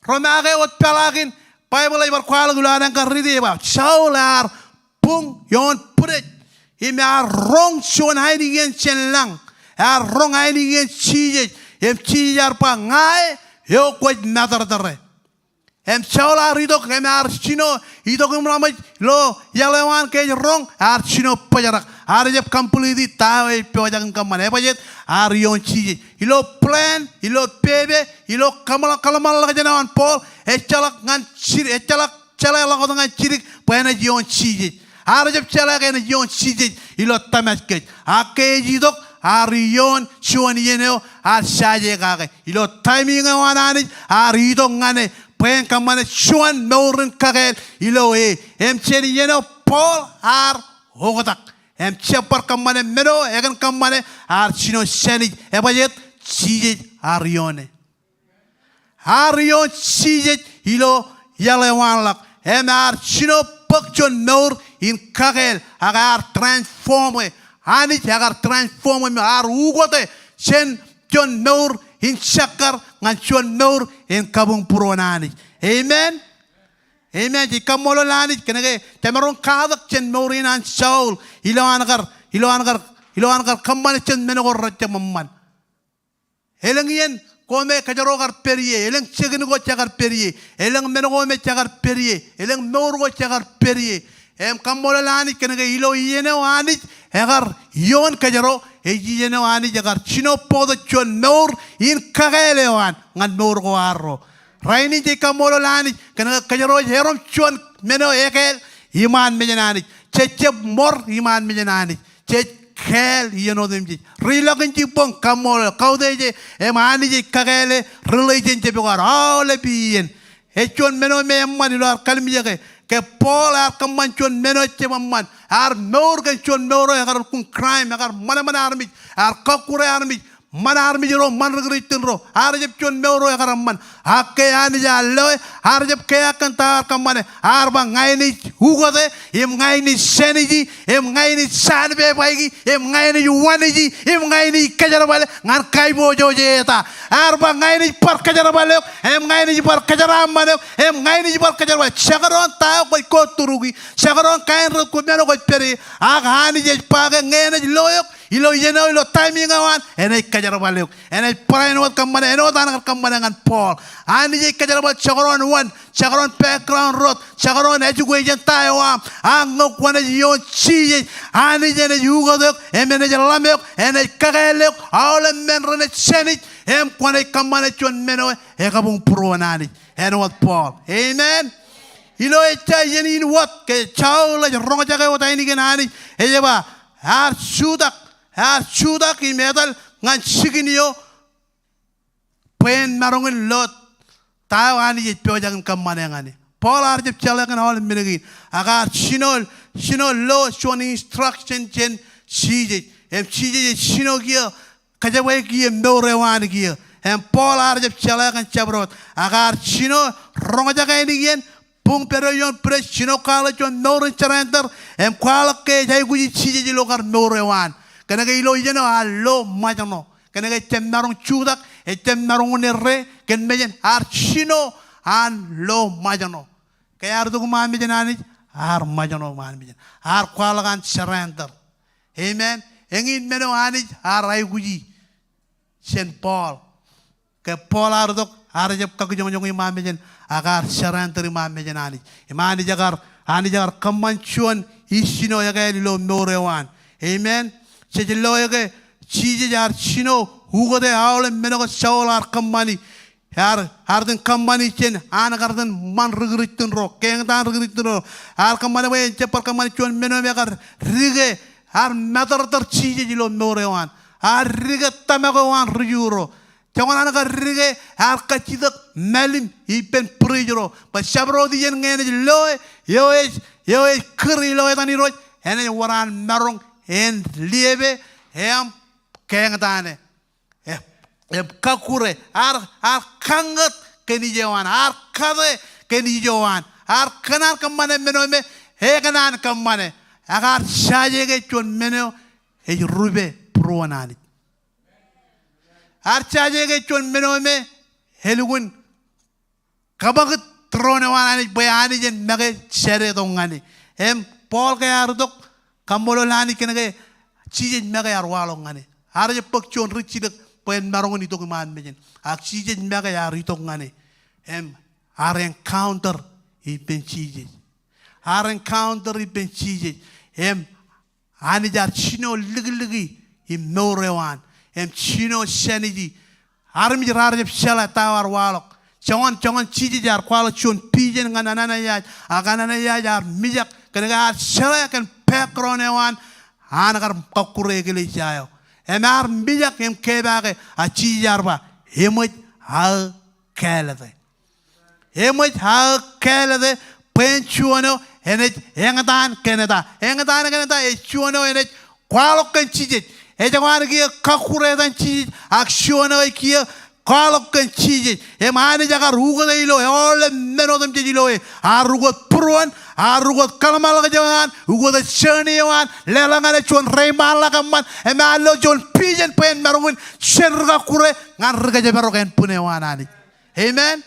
romaake wōt peḷaakin, Baibōḷ ej bar kwaḷọk ilo an eñkar riiti ej ba, Saul ear buñ ioon bwidej. Im ear roñ juon ainikien jān lañ. Ear roñ ainikien Jisōs. Im Jisōs ear ba ña e, eo kwōj matōrtōre. Im Saul ear itok, im ear jino, itok im ḷōmṇak ilo iaḷ eo an ke ej roñ, ear jino bōjrak. Ear jab complete ta eo ej pojak in kōṃṃane. Ebajjeet, ear ioon Jisōs. Ilo plan, ilo pepe, ilo kōṃṃan, kōṃṃanḷọkjeṇ eo an Paul, ejjeḷọk ñan jidik, ejjeḷọk jeḷā ḷọk wōt ñan jidik, bwe enaaj ioon Jisōs. Ear jab jeḷā ke enaaj ioon Jisōs, ilo tōmāj kōj. Ak ke ej itok, ear ioon juon iien eo, ear jaje kake. Ilo timing eo an Anij, ear itok ñan e, bwe en kōṃṃane juon mour in kakāāl ilo e. Im jān iien eo Paul ear oktak. Im jab bar kōṃṃane men eo ekōn kōṃṃane, ear jino Sainij. Ebajjeet, Jisōs ear ioon e. Ear ioon Jisōs ilo iaḷ eo an ḷọk. Im ear jino bōk juon mour in kakāāl, ak ear transform e. Anij ekar transform e, ear ukōte jān juon mour in jekkar ñan juon mour in kabuñbūruon Anij. Amen. Amen. Jej kaṃṃoolol Anij kōnke jemaroñ katak jān mour in an Saul ilo an kar, ilo an kar, ilo an kar kōṃṃane jān men ko rejjab eṃṃan. Elōñ iien ko me kōjro kar pād ie, elōñ jikin ko jekar pād ie, elōñ men ko me jekar pād ie, elōñ mour ko jekar pād ie. Im kaṃṃoolol Anij kōnke ilo iien eo Anij ekar ioon kōjro, ej iien eo Anij ekar jino bōktok juon mour in kakāāl eo an ñan mour ko arro. Rainin jej kaṃṃoolol Anij kōnke kōjro ej erom juon men eo ekāāl iṃaan mejān Anij. Jej jab ṃor iṃaan mejān Anij. Jej kāāl iien otemjej. Ri ḷọk in jibboñ kaṃṃoolol, kautiej e, im Anij ej kakāāle relationship ko ad aolep iien. Ej juon men eo me eṃṃan ilo ad kallimjeke. Ke Paul ear kōṃṃan juon men eo ejjab eṃṃan. Ear mour kōn juon mour eo ekar lukkuun crime, ekar ṃanṃan armej, ear kọkkure armej, ṃan armej ro, ṃan ri Kūrjin ro. Ear jab juon mour eo ekar eṃṃan. Ak ke Anij ear loe, ear jab keaak kōn ta ear kōṃṃane. Ear ba ña inaaj ukōte, im ña inaaj sanity, im ña inaaj sanpepaiki, im ña inaaj waniji, im ña inaaj kōjerbale ñan kaiboojoj eta. Ear ba ña inaaj bar kōjerbal eok, im ña inaaj bar kōjeraaṃṃan eok, im ña inaaj bar kōjerbal. Jekdọọn ta eo kwōj go through e, jekdọọn kain ro kwōj men eo kwōj pād ie, ak Anij ej ba ke ñe enaaj lo eok, ilo iien eo, ilo timing eo an, enaaj kōjerbal eok. Enaaj barāinwōt kōṃṃane, āinwōt an kar kōṃṃane ñan Paul. Anij ej kōjerbal jekdọọn wōn, jekdọọn background ro, jekdọọn education ta eo aṃ. Ak ñe kwōnaaj ioon Jisōs, Anij enaaj ukōte eok, im enaaj ḷōm eok, enaaj kakāāle eok, aolep men renaaj sanity, im kwōnaaj kōṃṃane juon men eo ekabuñbūruon Anij. Āinwōt Paul. Amen. Ilo ejja iien in wōt, ke Saul ej roñjake wōt ainikien Anij, ej ba, ear jutak, ear jutak im etal ñan jikin eo, bwe en maroñ in lo ta eo Anij ej pojak in kōṃṃane ñan e. Paul ear jab jeḷā kōn aolep men kein. Ak ear jino, jino lo juon instruction jān Jisōs. Im Jisōs ej jino kiiō, kōjepwe kiiō mour eo an kiiō. Im Paul ear jab jeḷā kōn jabdewōt. Ak ear jino roñjake ainikien, buñ pād ioon bwidej, jino kwaḷọk juon mour in surrender, im kwaḷọk ke ej aikuji Jisōs ilo kar mour eo an. Kōnke ilo iien eo ear lo ṃōjṇọ. Kōnke ejjab maroñ jutak, ejjab maroñ in errā, kōn mejān, ear jino an lo ṃōjṇọ. Ke ear itok iṃaan mejān Anij, ear ṃōjṇọ iṃaan mejān. Ear kwaḷọk an surrender. Amen. Eñin men eo Anij ear aikuji jān Paul. Ke Paul ear itok, ear jab kakijoñjoñ iṃaan mejān, ak ear surrender iṃaan mejān Anij. Im Anij ekar, Anij ekar kōṃṃan juon ijjino ekāāl ilo mour eo an. Amen. Jej loe ke Jisōs ear jino ukōte aolep men ko Saul ear kōṃṃani. Ear, ear iten kōṃṃani jān an kar iten ṃan rikūrjin ro, keñtaan rikūrjin ro. Ear kōṃṃane bwe en jab bar kōṃṃane juon men eo me kar dike, ear matōrtōr Jisōs ilo mour eo an. Ear dike tōmak eo an ri-Ju ro. Joñan an kar dike, ear kajjitōk mālim ippān bwidej ro. Bwe jabdewōt iien ñe enaaj loe, eo ej, eo ej kūr ilo etan Irooj, enaaj wōr an maroñ en liepe, im keñtaane. Im, im kọkkure, ear, ear kaññūt kōn ijo an, ear kate kōn ijo an, ear kōṇaan kōṃṃane men eo me ekōṇaan kōṃṃane. Ak ear jaje ke juon men eo ej rupe būruon Anij. Ear jaje ke juon men eo me elukkuun kaṃakūt tūroon eo an Anij bwe Anij en make jāde tok ñan e. Im Paul ke ear itok, kaṃṃoolol Anij kōn ke Jisōs make ear waḷọk ñan e. Ear jab bōk juon rijjilōk bwe en maroñ in itok iṃaan mejān. Ak Jisōs make ear itok ñan e. Im ear encounter ippān Jisōs. Ear encounter ippān Jisōs. Im Anij ear jino likliki im mour eo an, im jino jāniji. Armej raar jab jeḷā ta eo ear waḷọk. Joñan, joñan Jisōs ear kwaḷọk juon vision ñan Ananias, ak Ananias ear mijak, kōnke ear jeḷā kōn background eo an, an kar kọkkure eklejia eo. Im ear mijak im kepaake, ak Jisōs ear ba, eṃōj aō kāālōte. Eṃōj aō kāālōte, bwe en juon eo enaaj eñtaan kōn eta. Eñtaan kōn eta, ej juon eo enaaj kwaḷọk kōn Jisōs. Ejako an kiiō kọkkure etan Jisōs, ak juon eo ej kiiō kwaḷọk kōn Jisōs. Im Anij ekar ukōte ilo aolep men otemjej ilo e. Ear ukōt būruon, ear ukōt kōḷmānḷọkjeṇ eo an, ukōte journey eo an, leḷọk ñan e juon reiṃaanḷọk eṃṃan, im ear lo juon vision bwe en maroñ in jen ri kọkkure ñan ri kōjparok ānbwin eo an Anij. Amen.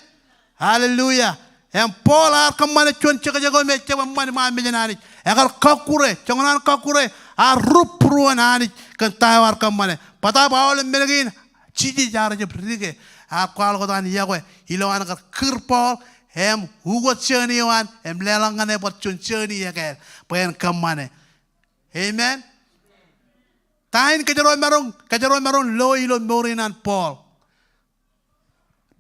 Hallelujah. Im Paul ear kōṃṃane juon jekjek eo me ejjab eṃṃan iṃaan mejān Anij. Ekar kọkkure, joñan an kọkkure, ear rup būruon Anij kōn ta eo ear kōṃṃane. Bōtaab aolep men kein, Jisōs ear jab dike, ear kwaḷọk wōt an yokwe, ilowaan kar kūr Paul, im ukōt journey eo an, im leḷọk ñan e bar juon journey ekāāl, bwe en kōṃṃane. Amen. Ta in kōjro maroñ, kōjro maroñ loe ilo mour in an Paul?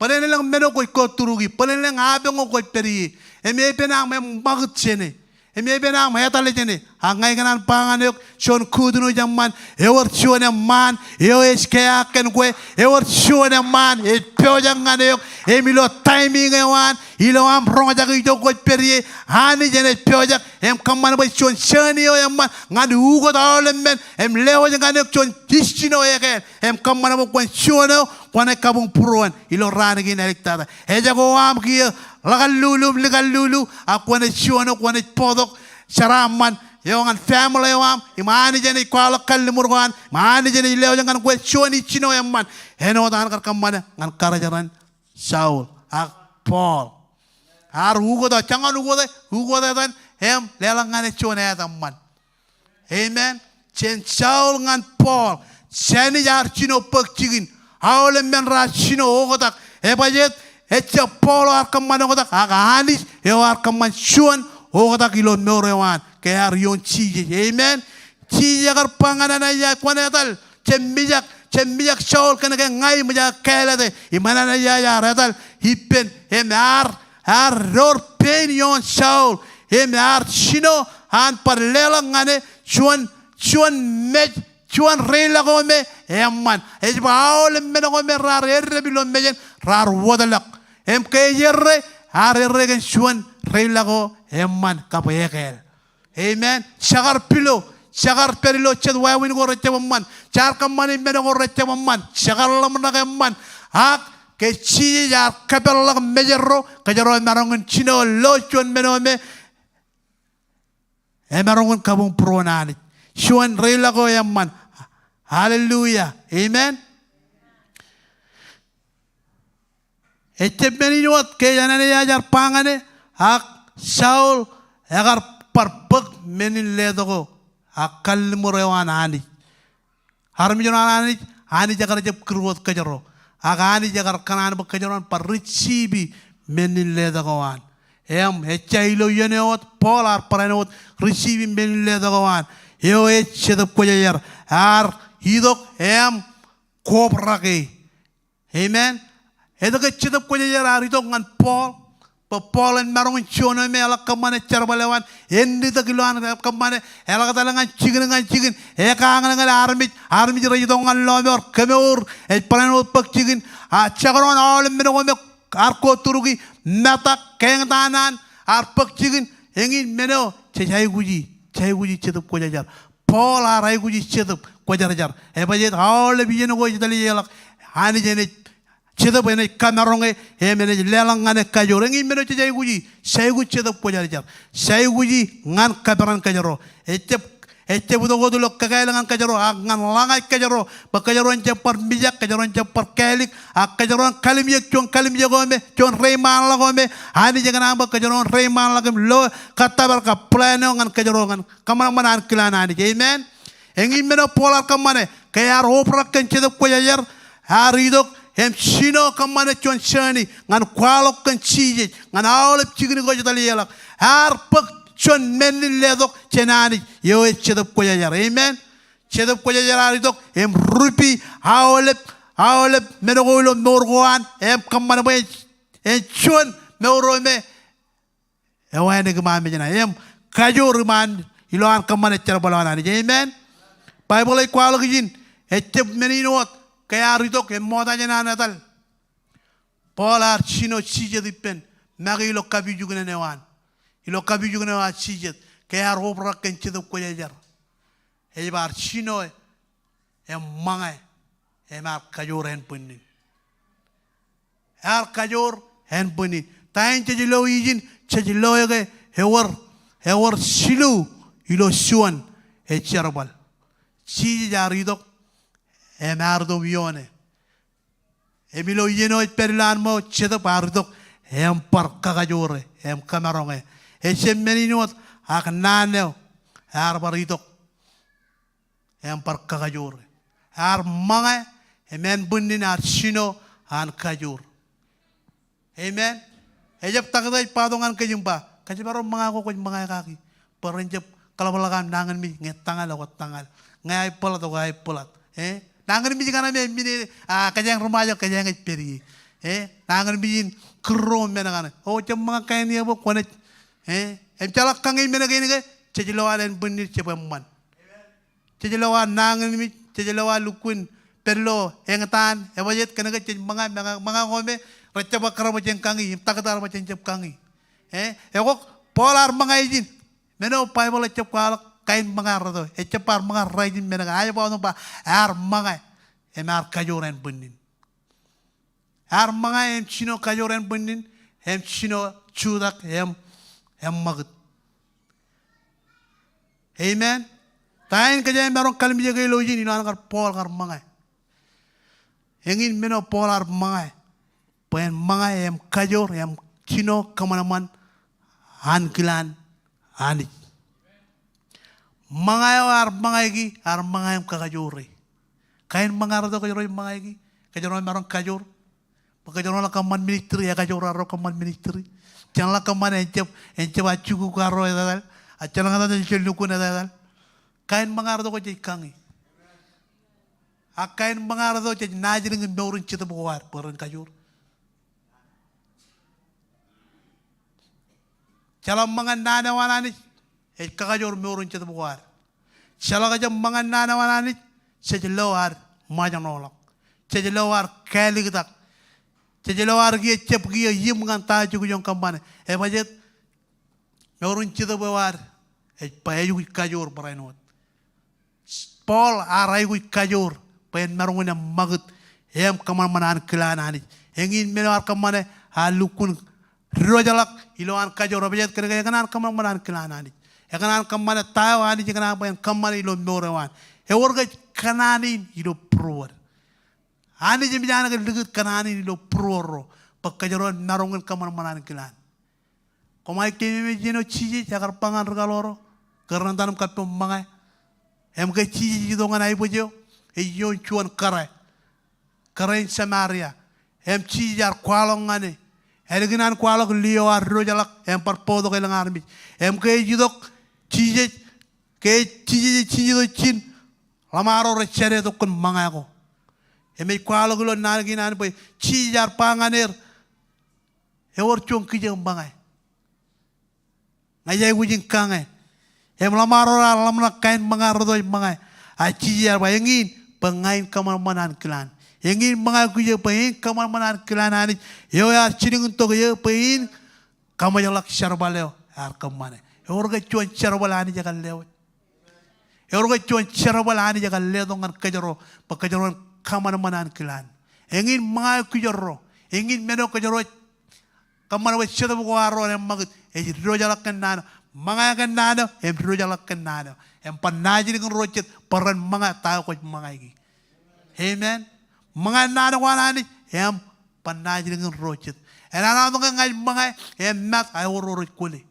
Bōlen elōñ men eo kwōj go through e, bōlen elōñ apañ eo kwōj pād ie. Im epen aṃ eṃṃakūt jāne. Im epen aṃ etal jāne. Ak ña ikōṇaan ba ñan eok, juon good news eṃṃan, ewōr juon eṃṃaan eo ej keaak kōn kwe, ewōr juon eṃṃaan ej pojak ñan eok. Im ilo timing eo an, ilo aṃ roñjake ijo kwōj pād ie, Anij enaaj pojak im kōṃṃan bwe juon journey eo eṃṃan ñan ukōt aolep men, im lewōj ñan eok juon destiny eo ekāāl. Im kōṃṃan bwe kwōn juon eo kwōnaaj kabuñ būruon ilo raan kein āliktata. Ejako aṃ kiiō ḷakanlulu im likanlulu, ak kwōnaaj juon eo kwōnaaj bōktok jeraaṃṃan eo ñan family eo aṃ, im Anij enaaj kwaḷọk kalliṃur ko an, im Anij enaaj lewōj ñan kwe juon ijjino eṃṃan. Āinwōt an kar kōṃṃane ñan karijeran Saul ak Paul. Ear ukōt, joñan ukōte, ukōt etan, im leḷọk ñan e juon āt eṃṃan. Amen. Jān Saul ñan Paul, jān ij ear jino bōk jikin. Aolep men raar jino oktak. Ebajjeet, ejjab Paul eo ear kōṃṃan oktak, ak Anij eo ear kōṃṃan juon oktak ilo mour eo an. Ke ear ioon Jisōs. Amen. Jisōs ekar ba ñan Ananias, kwōn etal. Jab mijak, jab mijak Saul kōnke ña iṃōj aō kāālōte. Im Ananias ear etal ippān, im ear, ear door pein ioon Saul. Im ear jino an bar leḷọk ñan e juon, juon mej, juon reiḷọk eo me eṃṃan. Ej ba aolep men ko me raar eddep ilo mejān raar wōtlọk. Im ke ej errā, ear errā kōn juon reiḷọk eo eṃṃan kab ekāāl. Amen. Jekar pilo, jekar pād ilo jet wāween ko rejjab eṃṃan. Jaar kōṃṃani men ko rejjab eṃṃan. Jekar ḷōmṇak eṃṃan. Ak ke Jisōs ear kōpeḷḷọk mejād ro, kōjro maroñ in jino lo juon men eo me emaroñ in kabuñ būruon Anij. Juon reiḷọk eo eṃṃan. Hallelujah. Amen. Ejjab men in wōt ke ej Ananias ear ba ñan e, ak Saul ekar bar bōk men in letok eo, ak kalliṃur eo an Anij. Armej ro an Anij, Anij ekar jab kūr wōt kōjro. Ak Anij ekar kōṇaan bwe kōjro en bar receive men in letok eo an. Im ejja ilo iien eo wōt Paul ear barāinwōt receive men in letok eo an. Eo ej Jetōb Kwōjarjar. Ear itok im kobrak e. Amen. Etke Jetōb Kwōjarjar ear itok ñan Paul? Bwe Paul en maroñ in juon eo me eḷak kōṃṃane jerbal eo an, en itok ilowaan kōṃṃane, eḷak etal ñan jikin ñan jikin, ekañōñōl armej, armej rej itok ñan lọmọọr, kemour, ej barāinwōt bōk jikin, a, jekdọọn aolep men ko me ear go through e, metak, keñtaan an, ear bōk jikin, eñin men eo, jej aikuji, jej aikuji Jetōb Kwōjarjar. Paul ear aikuji Jetōb Kwōjarjar. Ebajjeet aolep iien ko ej etal ej ḷọk, Anij enaaj, Jetōb enaaj kamaroñ e, im enaaj leḷọk ñan e kajoor. Eñin men eo jej aikuji, jej aikuj Jetōb Kwōjarjar. Jej aikuji ñan kōperan kōjro. Ejjab, ejjab itok wōt ilo kakāāl ñan kōjro, ak ñan ḷōñaaj kōjro. Bwe kōjro en jab bar mijak, kōjro en jab bar kālik, ak kōjro en kalimjek juon kalimjek eo me, juon reiṃaanḷọk eo me, Anij ekōṇaan bwe kōjro en reiṃaanḷọk im lo kōttōpar kab plan eo ñan kōjro ñan kōṃanṃan ankilaan Anij. Amen. Eñin men eo Paul ear kōṃṃane, ke ear obrak kōn Jetōb Kwōjarjar, ear itok im jino kōṃṃane juon journey ñan kwaḷọk kōn Jisōs, ñan aolep jikin ko ej etal ej ḷọk. Ear bōk juon men in letok jān Anij, eo ej Jetōb Kwōjarjar. Amen. Jetōb Kwōjarjar ear itok im rupi aolep, aolep men ko ilo mour ko an, im kōṃṃan bwe en juon mour eo me ewānōk iṃaan mejān, im kajoor iṃaan ilowaan kōṃṃane jerbal eo an Anij. Amen. Baibōḷ ej kwaḷọk ijin, ejjab men in wōt, ke ear itok im ṃokta jān an etal. Paul ear jino jijet ippān make ilo kapijuknen eo an. Ilo kapijuknen eo an jijet, ke ear obrak kōn Jetōb Kwōjarjar. Ej bar jino e, im ṃōñā, im ear kajoor ānbwinnin. Ear kajoor ānbwinnin. Ta in jej lo ijin, jej lo e ke ewōr, ewōr jilu ilo juon ej jerbal. Jisōs ear itok, im ear itok im ioone. Im ilo iien eo ej pād ilowaan ṃō, Jetōb ear itok, im bar kakajoor e, im kōmaroñ e. Ejjab men in wōt, ak naan eo, ear bar itok im bar kakajoor e. Ear ṃōñā, im ānbwinnin ear jino an kajoor. Amen. Ejjab taktō ej ba tok ñan kōj im ba, kōjparok ṃōñā ko kwōj ṃōñā kaki. Bwe ren jab kaḷapḷọk aṃ nañinmej ñe tōñal eo kwōj tōñal. Ñe aebōḷọt eo kwōj aebōḷọt. E? Nañinmej kaṇe me ej men e, a, kōjeañ ri Ṃajeḷ, kōjeañ ej pād ie. E? Nañinmej in kūrro men kaṇe. O, jab ṃōñā kain iọkwe kwōnaaj. E? Im jeḷak kañi men kein ke, jej lo ad ānbwinnin jab eṃṃan. Jej lo ad nañinmej, jej lo ad lukkuun pād ilo eñtaan, ebajjeet kōnke jej ṃōñā, ṃōñā, ṃōñā ko me, rej jab ekkar bwe jen kañi, im taktō ear ba jen jab kañi. E, ekwe, Paul ear ṃōñā ijin, men eo Baibōḷ ejjab kwaḷọk, kain ṃōñā rot eo, ejjab bar ṃōñā rot ijin men kaṇ, a, ej ba wōt ba, ear ṃōñā, im ear kajoor ānbwinnin. Ear ṃōñā im jino kajoor ānbwinnin, im jino jutak, im, im ṃakūt. Amen. Ta in kōjeañ maroñ kalimjeke ilo ijin, ilowaan kar Paul kar ṃōñā. Eñin men eo Paul ear ṃōñā. Bwe en ṃōñā im kajoor im jino kōṃanṃan ankilaan Anij. Ṃōñā eo ear ṃōñā e ke, ear ṃōñā im kakajoor e. Kain ṃōñā rot eo kōjro ej ṃōñā e ke, kōjro emaroñ kajoor. Bwe kōjro ḷak kōṃṃan ministry, ekajoor arro kōṃṃan ministry. Jenaaj ḷak kōṃṃane, en jab, en jab ajjukukakḷọk arro etetal. Ak jenaaj ḷak kōṃṃane, en jab lukkuun etetal. Kain ṃōñā rot eo kwōj kañi. Ak kain ṃōñā rot eo jej naajdik im mour in jetōb ko ad, bwe ren kajoor. Jeḷak ṃōñā naan eo an Anij, ej kakajoor mour in jetōb ko ad. Jeḷak jab ṃōñā naan eo an Anij, jej lo ad ṃōjṇọḷọk. Jej lo ad kāliktak. Jej lo ad kiiō jab kiiō im ñan ta jukjuk in kōṃṃane. Ebajjeet, mour in jetōb eo ad, ej ba, ej aikuj kajoor barāinwōt. Paul ear aikuj kajoor, bwe en maroñ in eṃṃakūt, im kōṃanṃan ankilaan Anij. Eñin men eo ear kōṃṃane, ear lukkuun diwōjḷọk, ilowaan kajoor, ebajjeet kōnke ekōṇaan kōṃanṃan ankilaan Anij. Ekōṇaan kōṃṃane ta eo Anij ekōṇaan bwe en kōṃṃane ilo mour eo an. Ewōr kōj kōṇaan in ilo būruod. Anij eṃōj an ke likūt kōṇaan in ilo būruorro, bwe kōjro en maroñ in kōṃanṃan ankilaan. Koṃ aikuj keememej iien eo Jisōs ekar ba ñan ri kaḷoor ro, ke ren etal im kappok ṃōñā. Im ke Jisōs ej itok ñan aebōj eo, ej ioon juon kōrā, kōrā in Samaria. Im Jisōs ear kwaḷọk ñan e, Ālikin an kwaḷọk liō ear diwōjḷọk im bar bōktok elōñ armej. Im ke ej itok Jisōs, ke Jisōs ej jijet ijin, ḷōṃaro rej jade tok kōn ṃōñā ko. Im ej kwaḷọk ilo naan kein an bwe Jisōs ear ba ñan er, ewōr juon kijeek ṃōñā. Ña ij aikuj in kañe. Im ḷōṃaro raar ḷōmṇak kain ṃōñā rot eo ej ṃōñā. A Jisōs ear ba, eñin bwe ña in kōṃanṃan ankilaan. Eñin ṃōñā kijeek bwe in kōṃanṃan ankilaan Anij. Eo ear jilkintok eō bwe in kaṃōjḷọk jerbal eo ear kōṃṃane. Ewōr ke juon jerbal Anij ekar lewōj? Ewōr ke juon jerbal Anij ekar letok ñan kōjro bwe kōjro en kōṃanṃan ankilaan? Eñin ṃōñā eo kōjro, eñin men eo kōjro ej kōṃṃan bwe Jetōb ko arro en ṃakūt, ej diwōjḷọk kōn naan eo. Ṃōñā kōn naan eo im diwōjḷọk kōn naan eo. Im bar naaj ilikin ro jet bwe ren ṃōñā ta eo kwōj ṃōñāiki. Amen. Ṃōñā naan ko an Anij im bar naaj ilikin ro jet. Enana wōt ñe ña ij ṃōñā im mat, ewōr ro rej kwōle.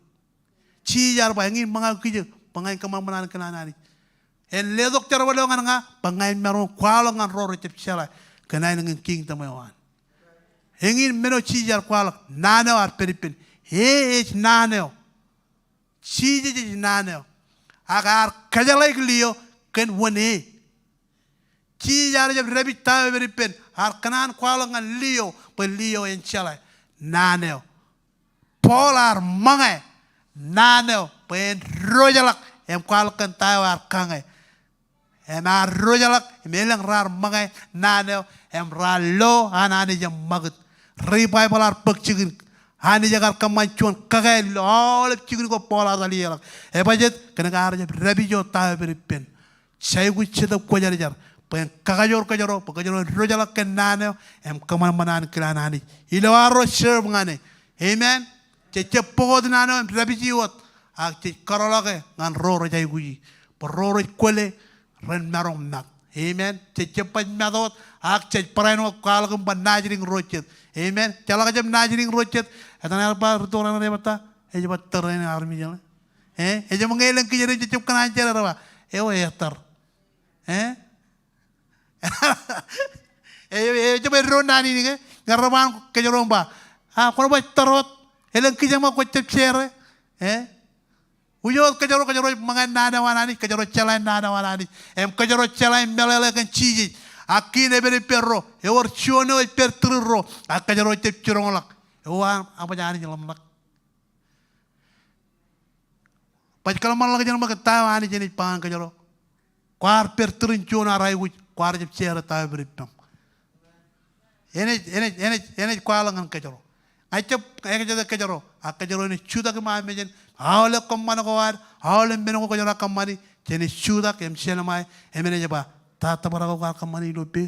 Jisōs ear ba, eñin ṃōñā kijeek bwe ña in kōṃanṃan ankilaan Anij. En letok jerbal eo ñan ña bwe ña in maroñ in kwaḷọk ñan ro rejjab jeḷā kōn aelōñ in kingdom eo an. Eñin men eo Jisōs ear kwaḷọk, naan eo ear pād ippān. E ej naan eo. Jisōs ej naan eo. Ak ear kōjeḷāik liō kōn wōn e. Jisōs ear jab dāpij ta eo ej pād ippān, ear kōṇaan kwaḷọk ñan liō, bwe liō en jeḷā naan eo. Paul ear ṃōñā naan eo bwe en diwōjḷọk im kwaḷọk kōn ta eo ear kañe. Im ear diwōjḷọk im elōñ raar ṃōñā naan eo im raar lo an Anij im ṃakūt. Revival ear bōk jikin. Anij ekar kōṃṃan juon kakāāl ilo aolep jikin ko Paul ear etal ie ḷọk. Ebajjeet? Kōnke ear jab dāpij wōt ta eo ej pād ippān. Jej aikuj Jetōb Kwōjarjar bwe en kakajoor kōjro bwe kōjro en diwōjḷọk kōn naan eo im kōṃanṃan ankilaan Anij ilo arro serve ñan e. Amen. Jej jab bōk wōt naan eo im dāpiji wōt, ak jej kōrọọlḷọke ñan ro rej aikuji bwe ro rej kwōle ren maroñ mat. Amen. Jej jab baj mat wōt, ak jej barāinwōt kwaḷọk im bar naaj ilikin ro jet. Amen. Jeḷak jab naaj ilikin ro jet. Etan ear ba rūtto raṇe rej ba ta? Ej ba tōre in armej eṇ. E, ejjab ñe elōñ kijeer eo jej jab kōṇaan jar, rej ba, eo etōr. E? E, e, ejjab eddo naan in ke? Ñe rej ba ñan kōjro im ba, a, kwōn baj tōr wōt. Elōñ kijeṃ eo kwōj jab share e. Wūjo wōt kōjro, kōjro ej ṃōñā naan eo an Anij, kōjro jeḷā naan eo an Anij. Im kōjro jeḷā im meḷeḷe kōn Jisōs. Ak kiin ej pād ippārro, ewōr juon eo ej pād tūrūrro, ak kōjro ejjab jiroñḷọk. Eo an, eṃōj Anij ḷōmṇak. Baj kōḷmānḷọkjeṇ ṃōk ta eo Anij enaaj ba ñan kōjro. Kwaar pād tūrin juon ear aikuj, kwaar jab share ta eo ej pād ippām. Enaaj, enaaj, enaaj, enaaj kwaḷọk ñan kōjro. Ña ij jab ekajet kōjro, ak kōjro enaaj jutak iṃaan mejān, aolep kōṃṃan ko ad, aolep men ko kōjro ar kōṃṃani, jenaaj jutak im jelṃae, im enaaj ba, ta tōprak eo kwaar kōṃṃani ilo pā?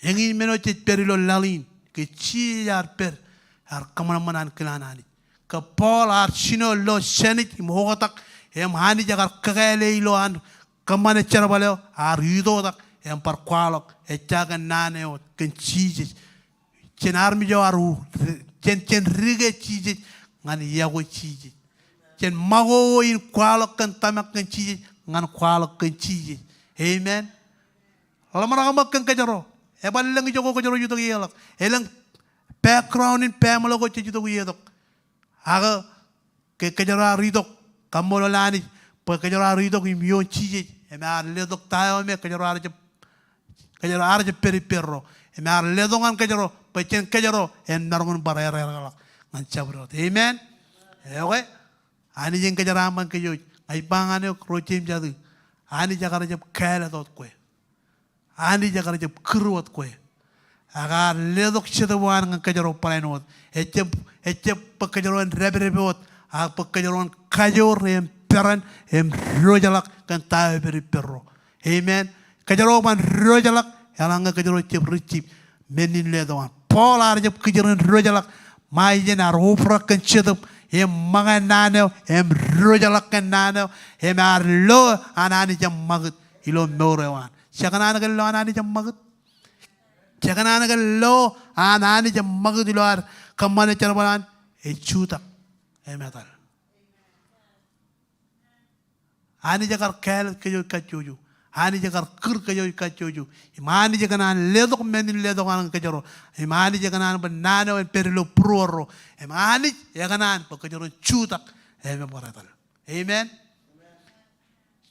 Eñin men eo jej pād ilo laḷ in, ke Jisōs ear pād, ear kōṃanṃan ankilaan Anij. Ke Paul ear jino lo Jenit im oktak, im Anij ekar kakāāle ilo an kōṃṃane jerbal eo, ear itoitak, im bar kwaḷọk, ejja kōn naan eo, kōn Jisōs. Jān armej eo ear u, jān, jān dike Jisōs, ñan iọkwe Jisōs. Jān ṃakowo in kwaḷọk kōn tōmak kōn Jisōs, ñan kwaḷọk kōn Jisōs. Amen. Ḷōmṇak ṃōk kōn kōjro. Eban lōñ ijo ko kōjro ej itok ie ḷọk. Elōñ background in family ko jej itok ie tok. Ak ke kōjro ar itok, kaṃṃoolol Anij, bwe kōjro ar itok im ioon Jisōs. Im ear letok ta eo me kōjro ar jab, kōjro ar jab pād ippārro. Im ear letok ñan kōjro, bwe jān kōjro, en maroñ in bar erreḷọk ñan jabdewōt. Amen. Ekwe, Anij en kōjeraaṃṃan kōj wōj. Ña ij ba ñan eok ro jeiū im jatū. Anij ekar jab kāālōt wōt kwe. Anij ekar jab kūr wōt kwe. Ak ear letok Jetōb eo an ñan kōjro barāinwōt. Ejjab, ejjab bwe kōjro en dāpdep wōt. Ak bwe kōjro en kajoor im peran im diwōjḷọk kōn ta eo ej pād ippārro. Amen. Kōjro ban diwōjḷọk, eḷaññe kōjro jab receive men in letok an. Paul ear jab kijer in diwōjḷọk, ṃae ijin ear obrak kōn Jetōb, im ṃōñā naan eo, im diwōjḷọk kōn naan eo, im ear lo an Anij eṃṃakūt ilo mour eo an. Jekōṇaan ke lo an Anij eṃṃakūt? Jekōṇaan ke lo an Anij eṃṃakūt ilo ad kōṃṃane jerbal an? Ej jutak im etal. Anij ekar kāālōt kōj wōj kajjojo. Anij ekar kūr kōjro kajjojo. Im Anij ekōṇaan letok men in letok an kōjro. Im Anij ekōṇaan bwe naan eo en pād ilo būruorro. Im Anij ekōṇaan bwe kōjro en jutak im bar etal. Amen.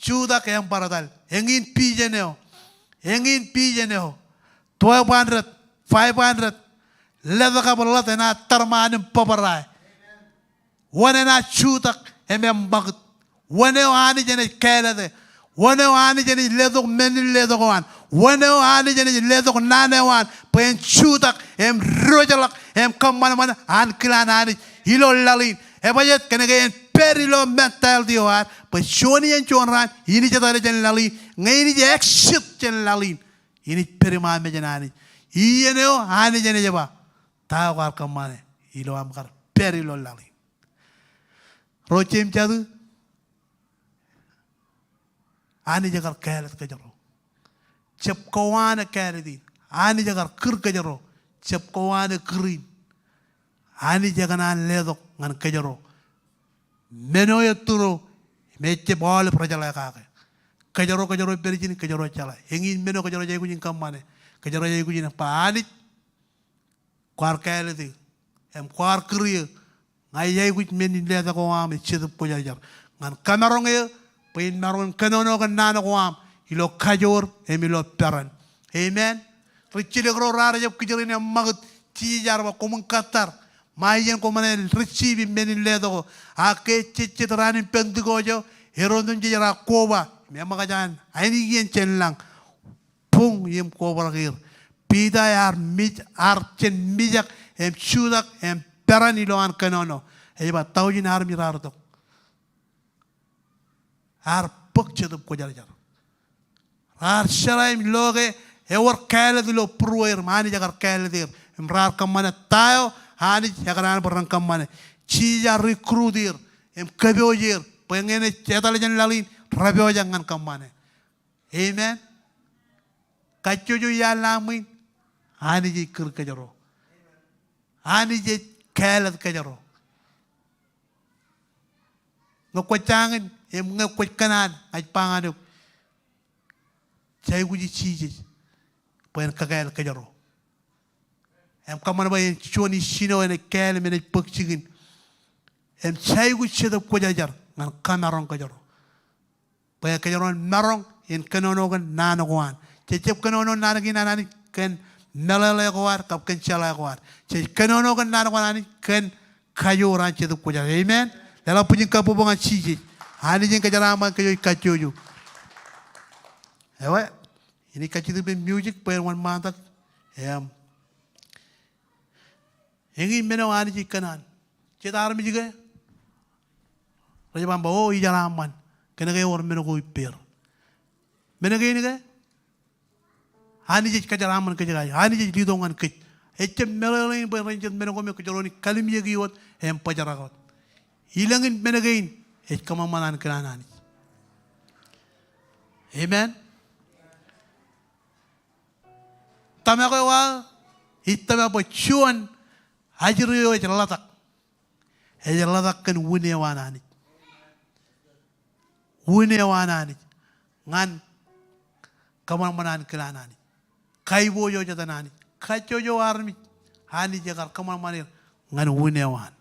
Jutak im bar etal. Eñin vision eo. Eñin vision eo. Twelve hundred, five hundred. Letok kab ḷot enaaj tōrṃaan im bōbrae. Wōn enaaj jutak im eṃṃakūt? Wōn eo Anij enaaj kāālōte? Wōn eo Anij enaaj letok men in letok eo an? Wōn eo Anij enaaj letok naan eo an bwe en jutak im diwōjḷọk im kōṃṃanṃan ankilaan Anij ilo laḷ in? Ebajjeet? Kōnke en pād ilo mentality eo ad bwe juon iien juon raan inij etal jān laḷ in, ñe inij exit jān laḷ in, inij pād iṃaan mejān Anij. Iien eo Anij enaaj ba, ta eo kwaar kōṃṃane ilo aṃ kar pād ilo laḷ in? Ro jeiū im jatū, Anij ekar kāālōt kōjro. Jab kowaan e kāālōt in. Anij ekar kūr kōjro. Jab kowaan e kūr in. Anij ekōṇaan letok ñan kōjro men eo etturo im ejjab aolep rej jeḷā kake. Kōjro, kōjro pād ijin, kōjro jeḷā. Eñin men eo kōjro ej aikuj in kōṃṃane. Kōjro ej aikuj in ba, Anij, kwaar kāālōt eō im kwaar kūr eō. Ña ij aikuj men in letok eo aṃ ej Jetōb Kwōjarjar ñan kōmaroñ eō bwe in maroñ in kōnono kōn naan ko aṃ ilo kajoor im ilo peran. Amen. Ri jilōk ro raar jab kijeraaṃṃan im ṃakūt. Jisōs ear ba, koṃwin kōttar. Ṃae iien koṃ naaj receive men in letok eo. Ak ke ejejjet raan in Pentekost eo, Erod im jej raar koba im eṃōkaj an ainikien jān lañ, buñ im kobrak er. Piter ear mij, ear jen mijak im jutak im peran ilowaan kōnono. Ej ba taujin armej raar itok. Ear bōk Jetōb Kwōjarjar. Raar jerā im lo ke ewōr kāālōt ilo būrueir im Anij ekar kāālōt er. Im raar kōṃṃane ta eo Anij ekōṇaan bwe ren kōṃṃane. Jisōs ear recruit er im kōpooj er bwe ñe enaaj etal jān laḷ in, repojak ñan kōṃṃane. Amen. Kajjojo iaan ḷaṃ in, Anij ej kūr kōjro. Anij ej kāālōt kōjro. Ñe kwōj jañin im ñe kwōj kōṇaan, ña ij ba ñan eok, jej aikuji Jisōs bwe en kakāāl kōjro. Im kōṃṃan bwe en juon ijin eo enaaj kāāl im enaaj bōk jikin. Im jej aikuj Jetōb Kwōjarjar ñan kōmaroñ kōjro. Bwe kōjro en maroñ in kōnono kōn naan ko an. Jej jab kōnono naan kein an Anij kōn meḷeḷe ko ad kab kōn jeḷā ko ad. Jej kōnono kōn naan ko an Anij kōn kajoor an Jetōb Kwōjarjar. Amen. Leḷọk bwijin kabbokbok ñan Jisōs. Anij en kōjeraaṃṃan kōj kajjojo. Ewe, inaaj kajjitōk ippān music bwe en wōnṃaantak. Im eñin men eo Anij ej kōṇaan. Jet armej ke rej ba, o, ijeraaṃṃan kōnke ewōr men ko ippāer. Men kein ke Anij ej kōjeraaṃṃan kōj kake. Anij ej letok ñan kōj. Ejjab meḷeḷein bwe ren jet men ko me kōjro naaj kallimjeki wōt im bōjrak wōt. Ilōñin men kein ej kōṃanṃan ankilaan Anij. Amen. Tōmak eo aō ij tōmak bwe juon ajri eo ej ḷotak. Ej ḷotak kōn wūn eo an Anij. Wūn eo an Anij ñan kōṃanṃan ankilaan Anij. Kaiboojoj etan Anij. Kajjojo armej Anij ekar kōṃanṃan er ñan wūn eo an.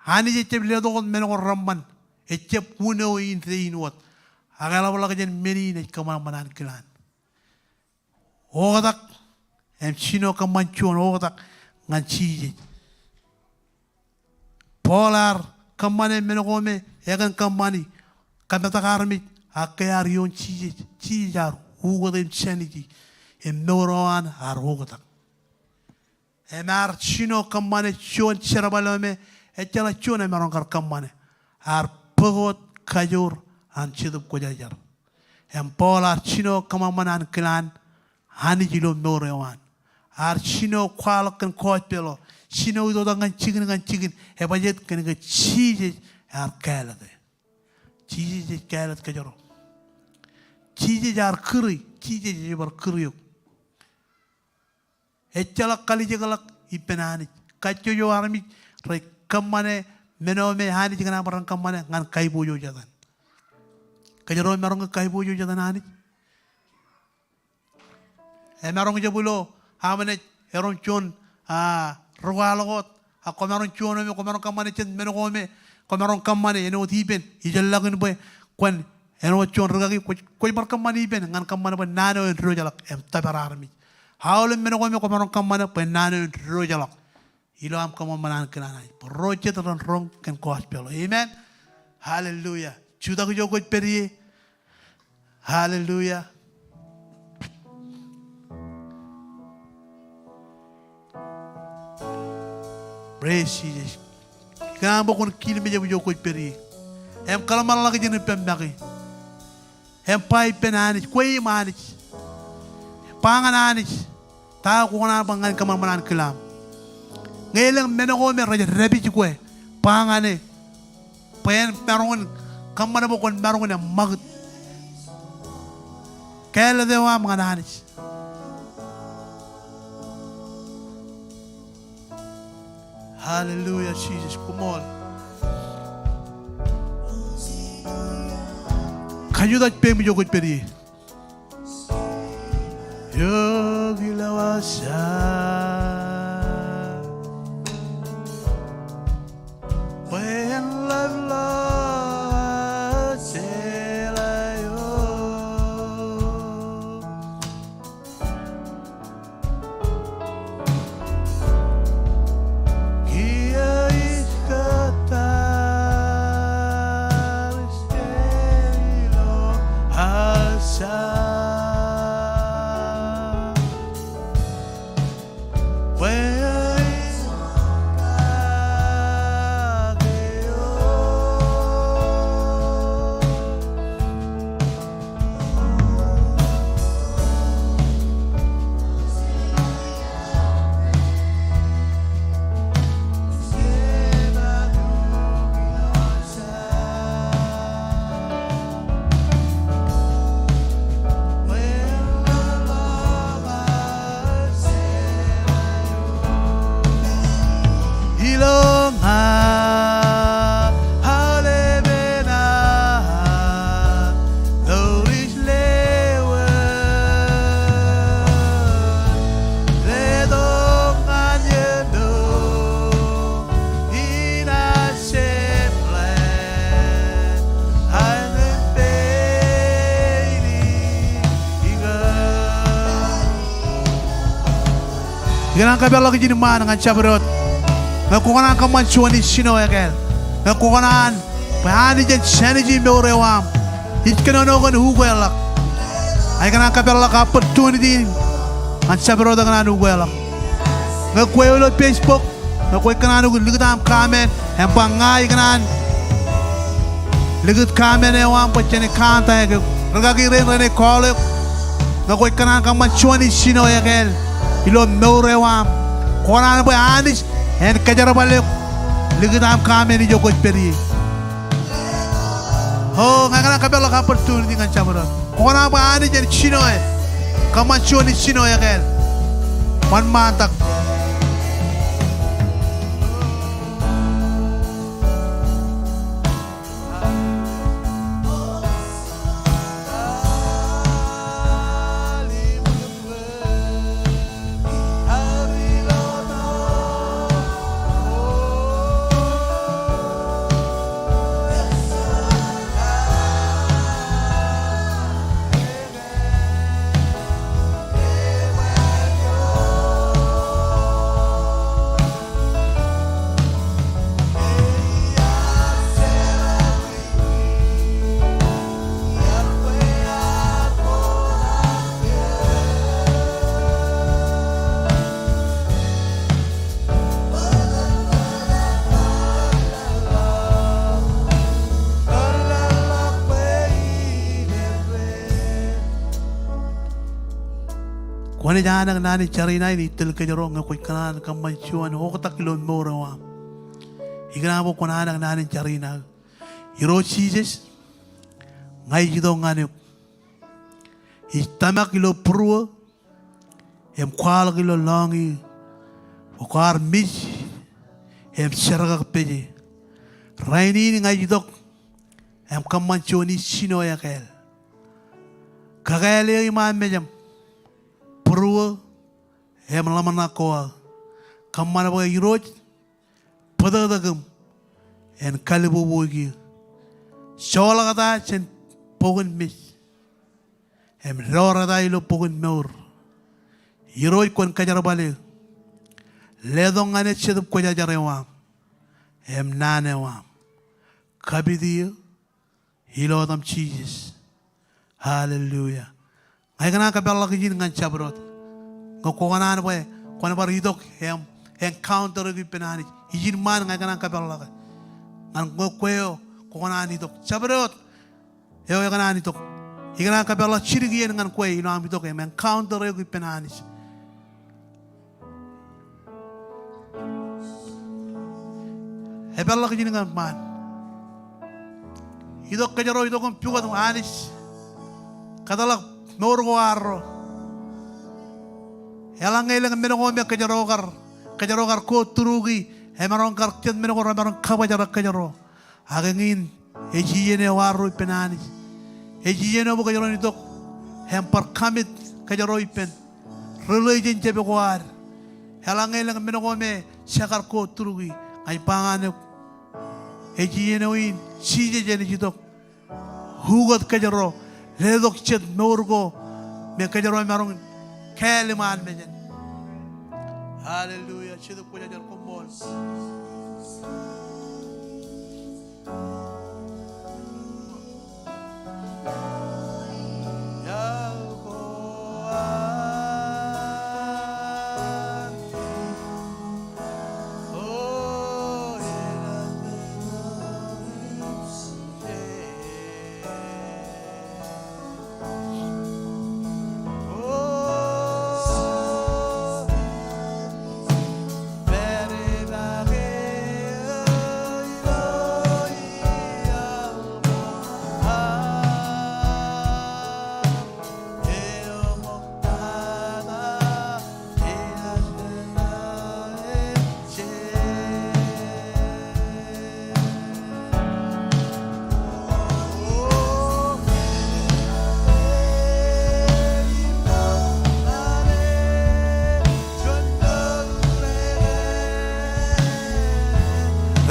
Anij ejjab letok wōt men ko reṃṃan. Ejjab wūn eo in dein wōt. Ak eḷapḷọk jān men in ej kōṃanṃan ankilaan. Oktak im jino kōṃṃan juon oktak ñan Jisōs. Paul ear kōṃṃane men ko me ekōn kōṃṃani, kōmetak armej, ak ke ear ioon Jisōs, Jisōs ear ukōt im jāniji im mour eo an ear oktak. Im ear jino kōṃṃane juon jerbal eo me ejjeḷọk juon emaroñ kar kōṃṃane. Ear bōk wōt kajoor an Jetōb Kwōjarjar. Im Paul ear jino kōṃanṃan ankilaan Anij ilo mour eo an. Ear jino kwaḷọk kōn gospel eo. Jino itoitak ñan jikin ñan jikin. Ebajjeet? Kōnke Jisōs ear kāālōte. Jisōs ej kāālōt kōjro. Jisōs ear kūri. Jisōs ej bar kūr eok. Ejjeḷọk kalijekḷọk ippān Anij. Kajjojo armej rej kōṃṃane men eo me Anij ekōṇaan bwe ren kōṃṃane ñan kaiboojoj etan. Kōjro maroñ ke kaiboojoj etan Anij? Emaroñ jab ilo aṃ naaj erom juon, a, ri kwaḷọk wōt. A, kwōmaroñ juon eo me kwōmaroñ kōṃṃane jān men ko me kwōmaroñ kōṃṃane āinwōt ippān. Ij jeḷā kōn bwe kwōn āinwōt juon rūkaki, kwōj, kwōj bar kōṃṃan ippān ñan kōṃṃan bwe naan eo en diwōjḷọk im tōpar armej. Aolep men ko me kwōmaroñ kōṃṃane bwe naan eo en diwōjḷọk. Ilo aṃ kōṃanṃan an kōn an Anij. Bwe ro jet ren roñ kōn gospel. Amen. Hallelujah. Jutak ijo kwōj pād ie. Hallelujah. Praise Jesus. Ikōṇaan bwe kwōn kilmejab ijo kwōj pād ie. Im kōḷmānḷọkjeṇ ippem make. Im ba ippān Anij, kwe im Anij. Ba ñan Anij ta eo kwō kōṇaan bwe ñan kōṃanṃan ankilaam. Ñe elōñ men ko me rej dāpij kwe, ba ñan e bwe en maroñ in kōṃṃan bwe kwōn maroñ in ṃakūt kāālōt eo aṃ ñan Anij. Hallelujah, Jesus, koṃṃool. Kajutak ippem ijo kwōj pād ie. Eo kilowaṃ sa. Bwe en lọpḷọk jeḷā eo. Ilo ña aolepen aō nourish lewōj, letok ñan iien eo in aō Ikōṇaan kōpeḷḷọk ijin ṃaan ñan jabdewōt. Ñe kwō kōṇaan kōṃṃan juon ijin eo ekāāl. Ñe kwō kōṇaan bwe Anij en jānij mour eo aṃ. Ij kōnono kōn ukeḷọk. Ikōṇaan kōpeḷḷọk opportunity in ñan jabdewōt ekōṇaan ukeḷọk. Ñe kwe eo ilo Facebook, ñe kwōj kōṇaan ukōt likūt aṃ comment, im ba ña ikōṇaan likūt comment eo aṃ bwe jen contact eok. Rūkaki rein renaaj call eok. Ñe kwōj kōṇaan kōṃṃan juon ijin eo ekāāl ilo mour eo aṃ, kwō kōṇaan bwe Anij en kōjerbal eok, likūt aṃ comment ijo kwōj pād ie. O, ña ikōṇaan kōpeḷḷọk opportunity ñan jabdewōt. Kwō kōṇaan bwe Anij en jino e. Kōṃṃan juon ijin eo ekāāl. Wōnṃaantak. Kwōnaaj anak naan in jar in aō in tōl kōjro ñe kwōj kōṇaan kōṃṃan juon oktak ilo mour eo aṃ. Ikōṇaan bwe kwōn anak naan in jar in aō. Irooj Jisōs, ña ij itok ñan eok. Ij tōmak ilo būruō im kwaḷọk ilo lọñiō bwe kwaar mej im jerkakpeje. Rainin ña ij itok im kōṃṃan juon ijjino ekāāl. Kakāāl eō iṃaan mejaṃ. Būruō im ḷōmṇak ko aō. Kōṃṃan bwe Irooj bōtōktōk im en kalbubuik eō. Joḷọk ta jān bok in mej im door ta ilo bok in mour. Irooj kwōn kōjerbale eō. Letok ñan eō Jetōb Kwōjarjar eo aṃ im naan eo aṃ. Kapit eō ilo etaṃ Jisōs. Hallelujah. Ña ikōṇaan kōpeḷḷọk ijin ñan jabdewōt. Ñe kwō kōṇaan bwe kwōn bar itok im encounter eok ippān Anij, ijin ṃaan ña ikōṇaan kōpeḷḷọk ñan ñe kwe eo kwō kōṇaan itok. Jabdewōt eo ekōṇaan itok, ikōṇaan kōpeḷḷọk jidik iien ñan kwe ilo aṃ itok im encounter eok ippān Anij. Epeḷḷọk ijin ñan ṃaan. Itok kōjro, itok im pukot Anij. Kōtḷọk mour ko arro. Eḷaññe elōñ men ko me kōjro kar, kōjro kar go through e, emaroñ kar jet men ko remaroñ kabōjrak kōjro. Ak eñin ej iien eo arro ippān Anij. Ej iien eo bwe kōjro en itok im bar commit kōjro ippān relation jab ko ad. Eḷaññe elōñ men ko me jekar go through e, ña ij ba ñan eok, ej iien eo in Jisōs enaaj itok ukōt kōjro, letok jet mour ko me kōjro emaroñ kāāl iṃaan mejān. Hallelujah. Jetōb Kwōjarjar, koṃṃool.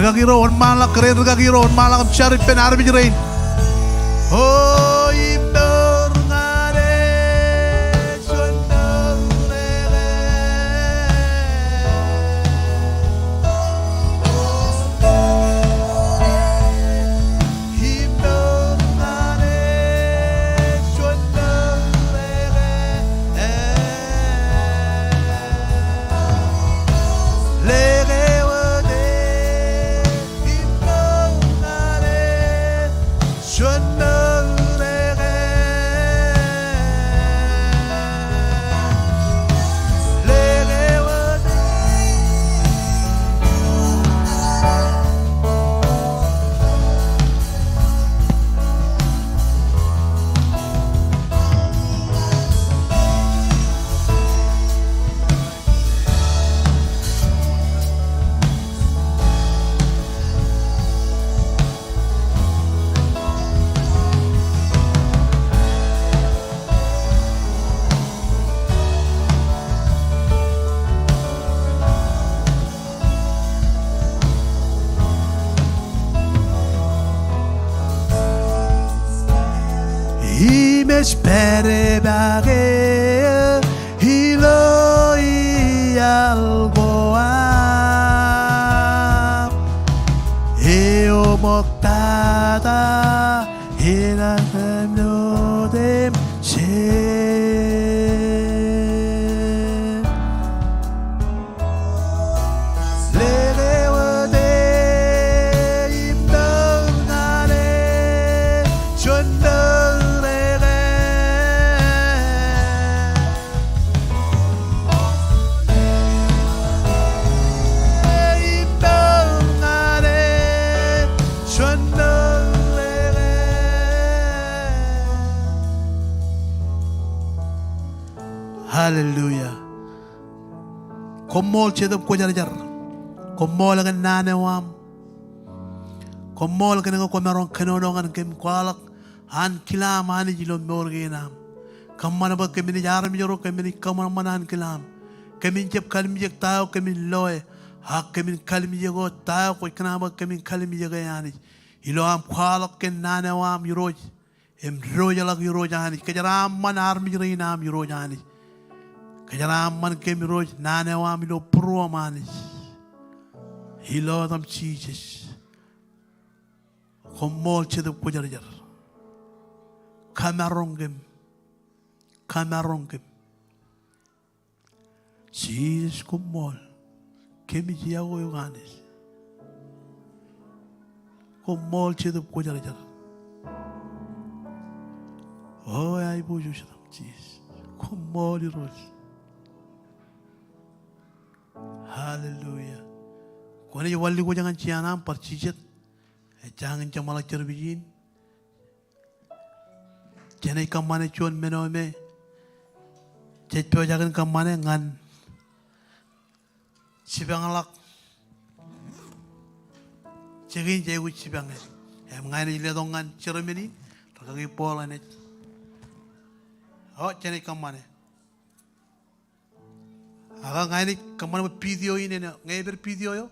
Rikaki ro, wōnṃaanḷọk kōrā in, rikaki ro, wōnṃaanḷọk im jar ippān armej rein. O, im mour ñan e. Im ej pād bake ilo iaḷ ko aṃ. Eo ṃoktata enaaj ṃool im jab. Lōke wōt e im mour ñan e, juon mour eo ke. Hallelujah. Koṃṃool Jetōb Kwōjarjar. Koṃṃool kōn naan eo aṃ. Koṃṃool kōn ke kwōmaroñ kōnono ñan kōm kwaḷọk ankilaam Anij ilo mour kein am. Kōṃṃan bwe kōmin ej armej ro kōmin ej kōṃanṃan ankilaam. Kōmin jab kalimjek ta eo kōmin loe, ak kōmin kalimjek wōt ta eo kwōj kōṇaan bwe kōmin kalimjeke Anij. Ilo am kwaḷọk kōn naan eo aṃ Irooj im diwōjḷọk Irooj Anij. Kōjeraaṃṃan armej rein aṃ Irooj Anij. Kōjeraaṃṃan kōm Irooj naan eo aṃ ilo būruōm Anij. Ilo etaṃ Jisōs. Koṃṃool Jetōb Kwōjarjar. Kōmaroñ kōm. Kōmaroñ kōm. Jisōs koṃṃool. Kōmij iọkwe eok Anij. Koṃṃool Jetōb Kwōjarjar. O aiboojoj etaṃ Jisōs. Koṃṃool Irooj. Hallelujah. Kwōnaaj wanlōñ wōj ñan jea ṇe aṃ bar jijet. Ejjañin jeṃḷọk service in. Jenaaj kōṃṃane juon men eo me jej pojak in kōṃṃane ñan jipañḷọk jikin jej aikuj jipañ e. Im ña inaaj letok ñan chairman in, rikaki Paul enaaj. O, jenaaj kōṃṃane. Ak ña inaaj kōṃṃane bwe video in āinwōt, ñe ej pād video eo.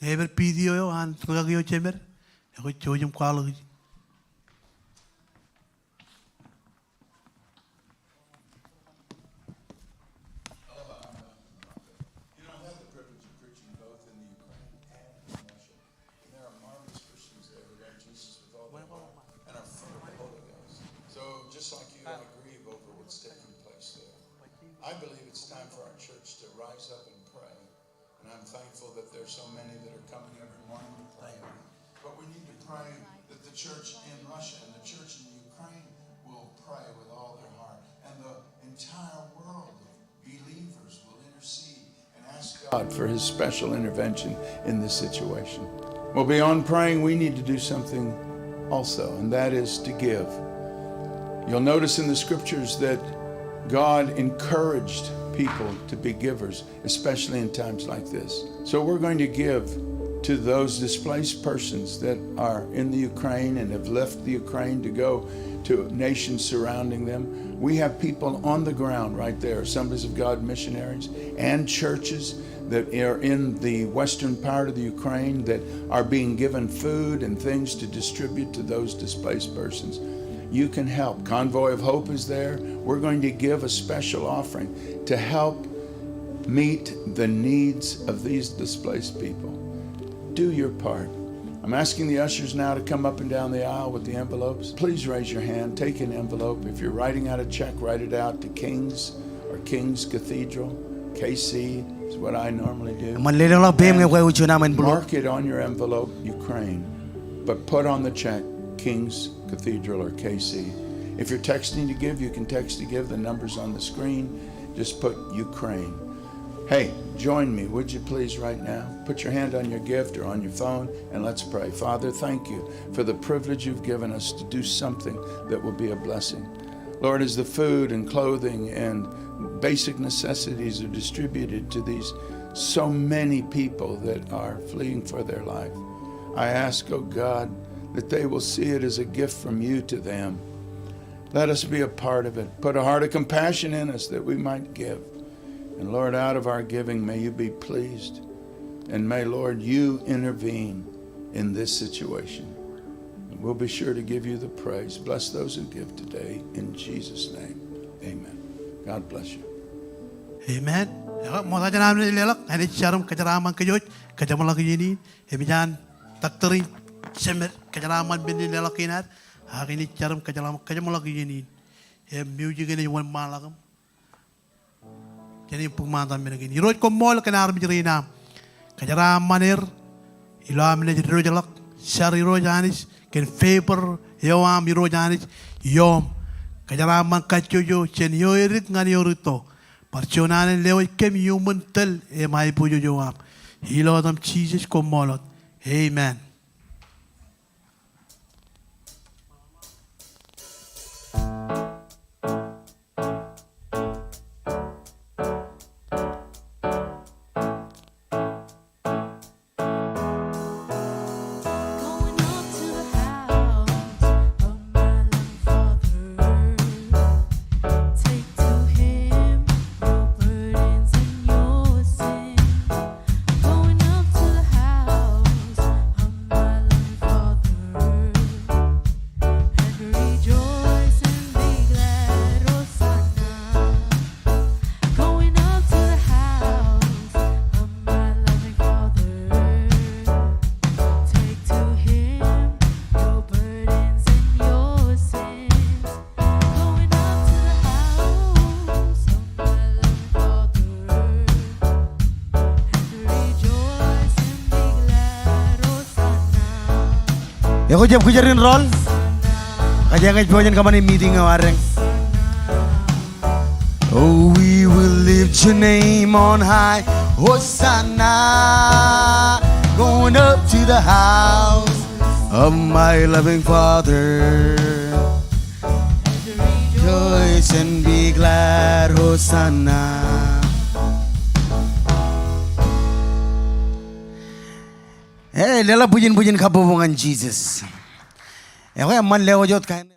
Ñe ej pād video eo an rikaki eo jemed, ekwe jouj im kwaḷọk ijin. You know, I've had the privilege of preaching both in the Ukraine and in Russia. And there are marvelous Christians there who love Jesus with all their heart and are full of the Holy Ghost. So, just like you, I grieve over what's taking place there. I believe it's time for our church to rise up and pray. And I'm thankful that there's so many that are coming every morning to pray. But we need to pray that the church in Russia and the church in Ukraine will pray with all their heart. And the entire world of believers will intercede and ask God for his special intervention in this situation. Well, beyond praying, we need to do something also, and that is to give. You'll notice in the scriptures that God encouraged people to be givers, especially in times like this. So we're going to give to those displaced persons that are in the Ukraine and have left the Ukraine to go to nations surrounding them. We have people on the ground right there, Assemblies of God missionaries and churches that are in the western part of the Ukraine that are being given food and things to distribute to those displaced persons. You can help. Convoy of Hope is there. We're going to give a special offering to help meet the needs of these displaced people. Do your part. I'm asking the ushers now to come up and down the aisle with the envelopes. Please raise your hand, take an envelope. If you're writing out a check, write it out to Kings or King's Cathedral. K C is what I normally do. Eṃṃan leḷọk ḷọk peiṃ ñe kwōj juon aṃ envelope. Mark it on your envelope, Ukraine, but put on the check, King's Cathedral or K C. If you're texting to give, you can text to give. The number's on the screen. Just put Ukraine. Hey, join me, would you please, right now? Put your hand on your gift or on your phone, and let's pray. Father, thank you for the privilege you've given us to do something that will be a blessing. Lord, as the food and clothing and basic necessities are distributed to these so many people that are fleeing for their life, I ask, oh God, that they will see it as a gift from you to them. Let us be a part of it. Put a heart of compassion in us that we might give. And Lord, out of our giving, may you be pleased. And may, Lord, you intervene in this situation. And we'll be sure to give you the praise. Bless those who give today in Jesus' name. Amen. God bless you. Amen. Ekwe, ṃokta jān aṃ naaj leḷọk, enaaj jar im kōjeraaṃṃan kōj wōj, kōjeṃḷọk iien in, im ej an taktō rein jemed, kōjeraaṃṃan men in leḷọk kein ad, ak enaaj jar im kōjeṃḷọk, kōjeṃḷọk iien in. Im music enaaj wōnṃaanḷọk im Jen bōk ṃaantak men kein. Irooj koṃṃool kōn armej rein aṃ. Kōjeraaṃṃan er ilo am naaj diwōjḷọk. Jar Irooj Anij kōn favor eo aṃ Irooj Anij ioom. Kōjeraaṃṃan kajjojo jān eo edik ñan eo rūtto. Bar juon alen lewōj kōm iuṃwin tōl im aiboojoj eo aṃ. Ilo etaṃ Jisōs koṃṃool wōt. Amen. Ekwe jab kijer in rọọl. Kōjeañ ej pojak in kōṃṃane meeting eo ad eñ. Oh, we will lift your name on high. Hosanna, going up to the house of my loving Father. Rejoice and be glad, Hosanna. Hey, leḷọk bwijin bwijin kabbokbok ñan Jisōs. Ekwe eṃṃan lewōj wōt kain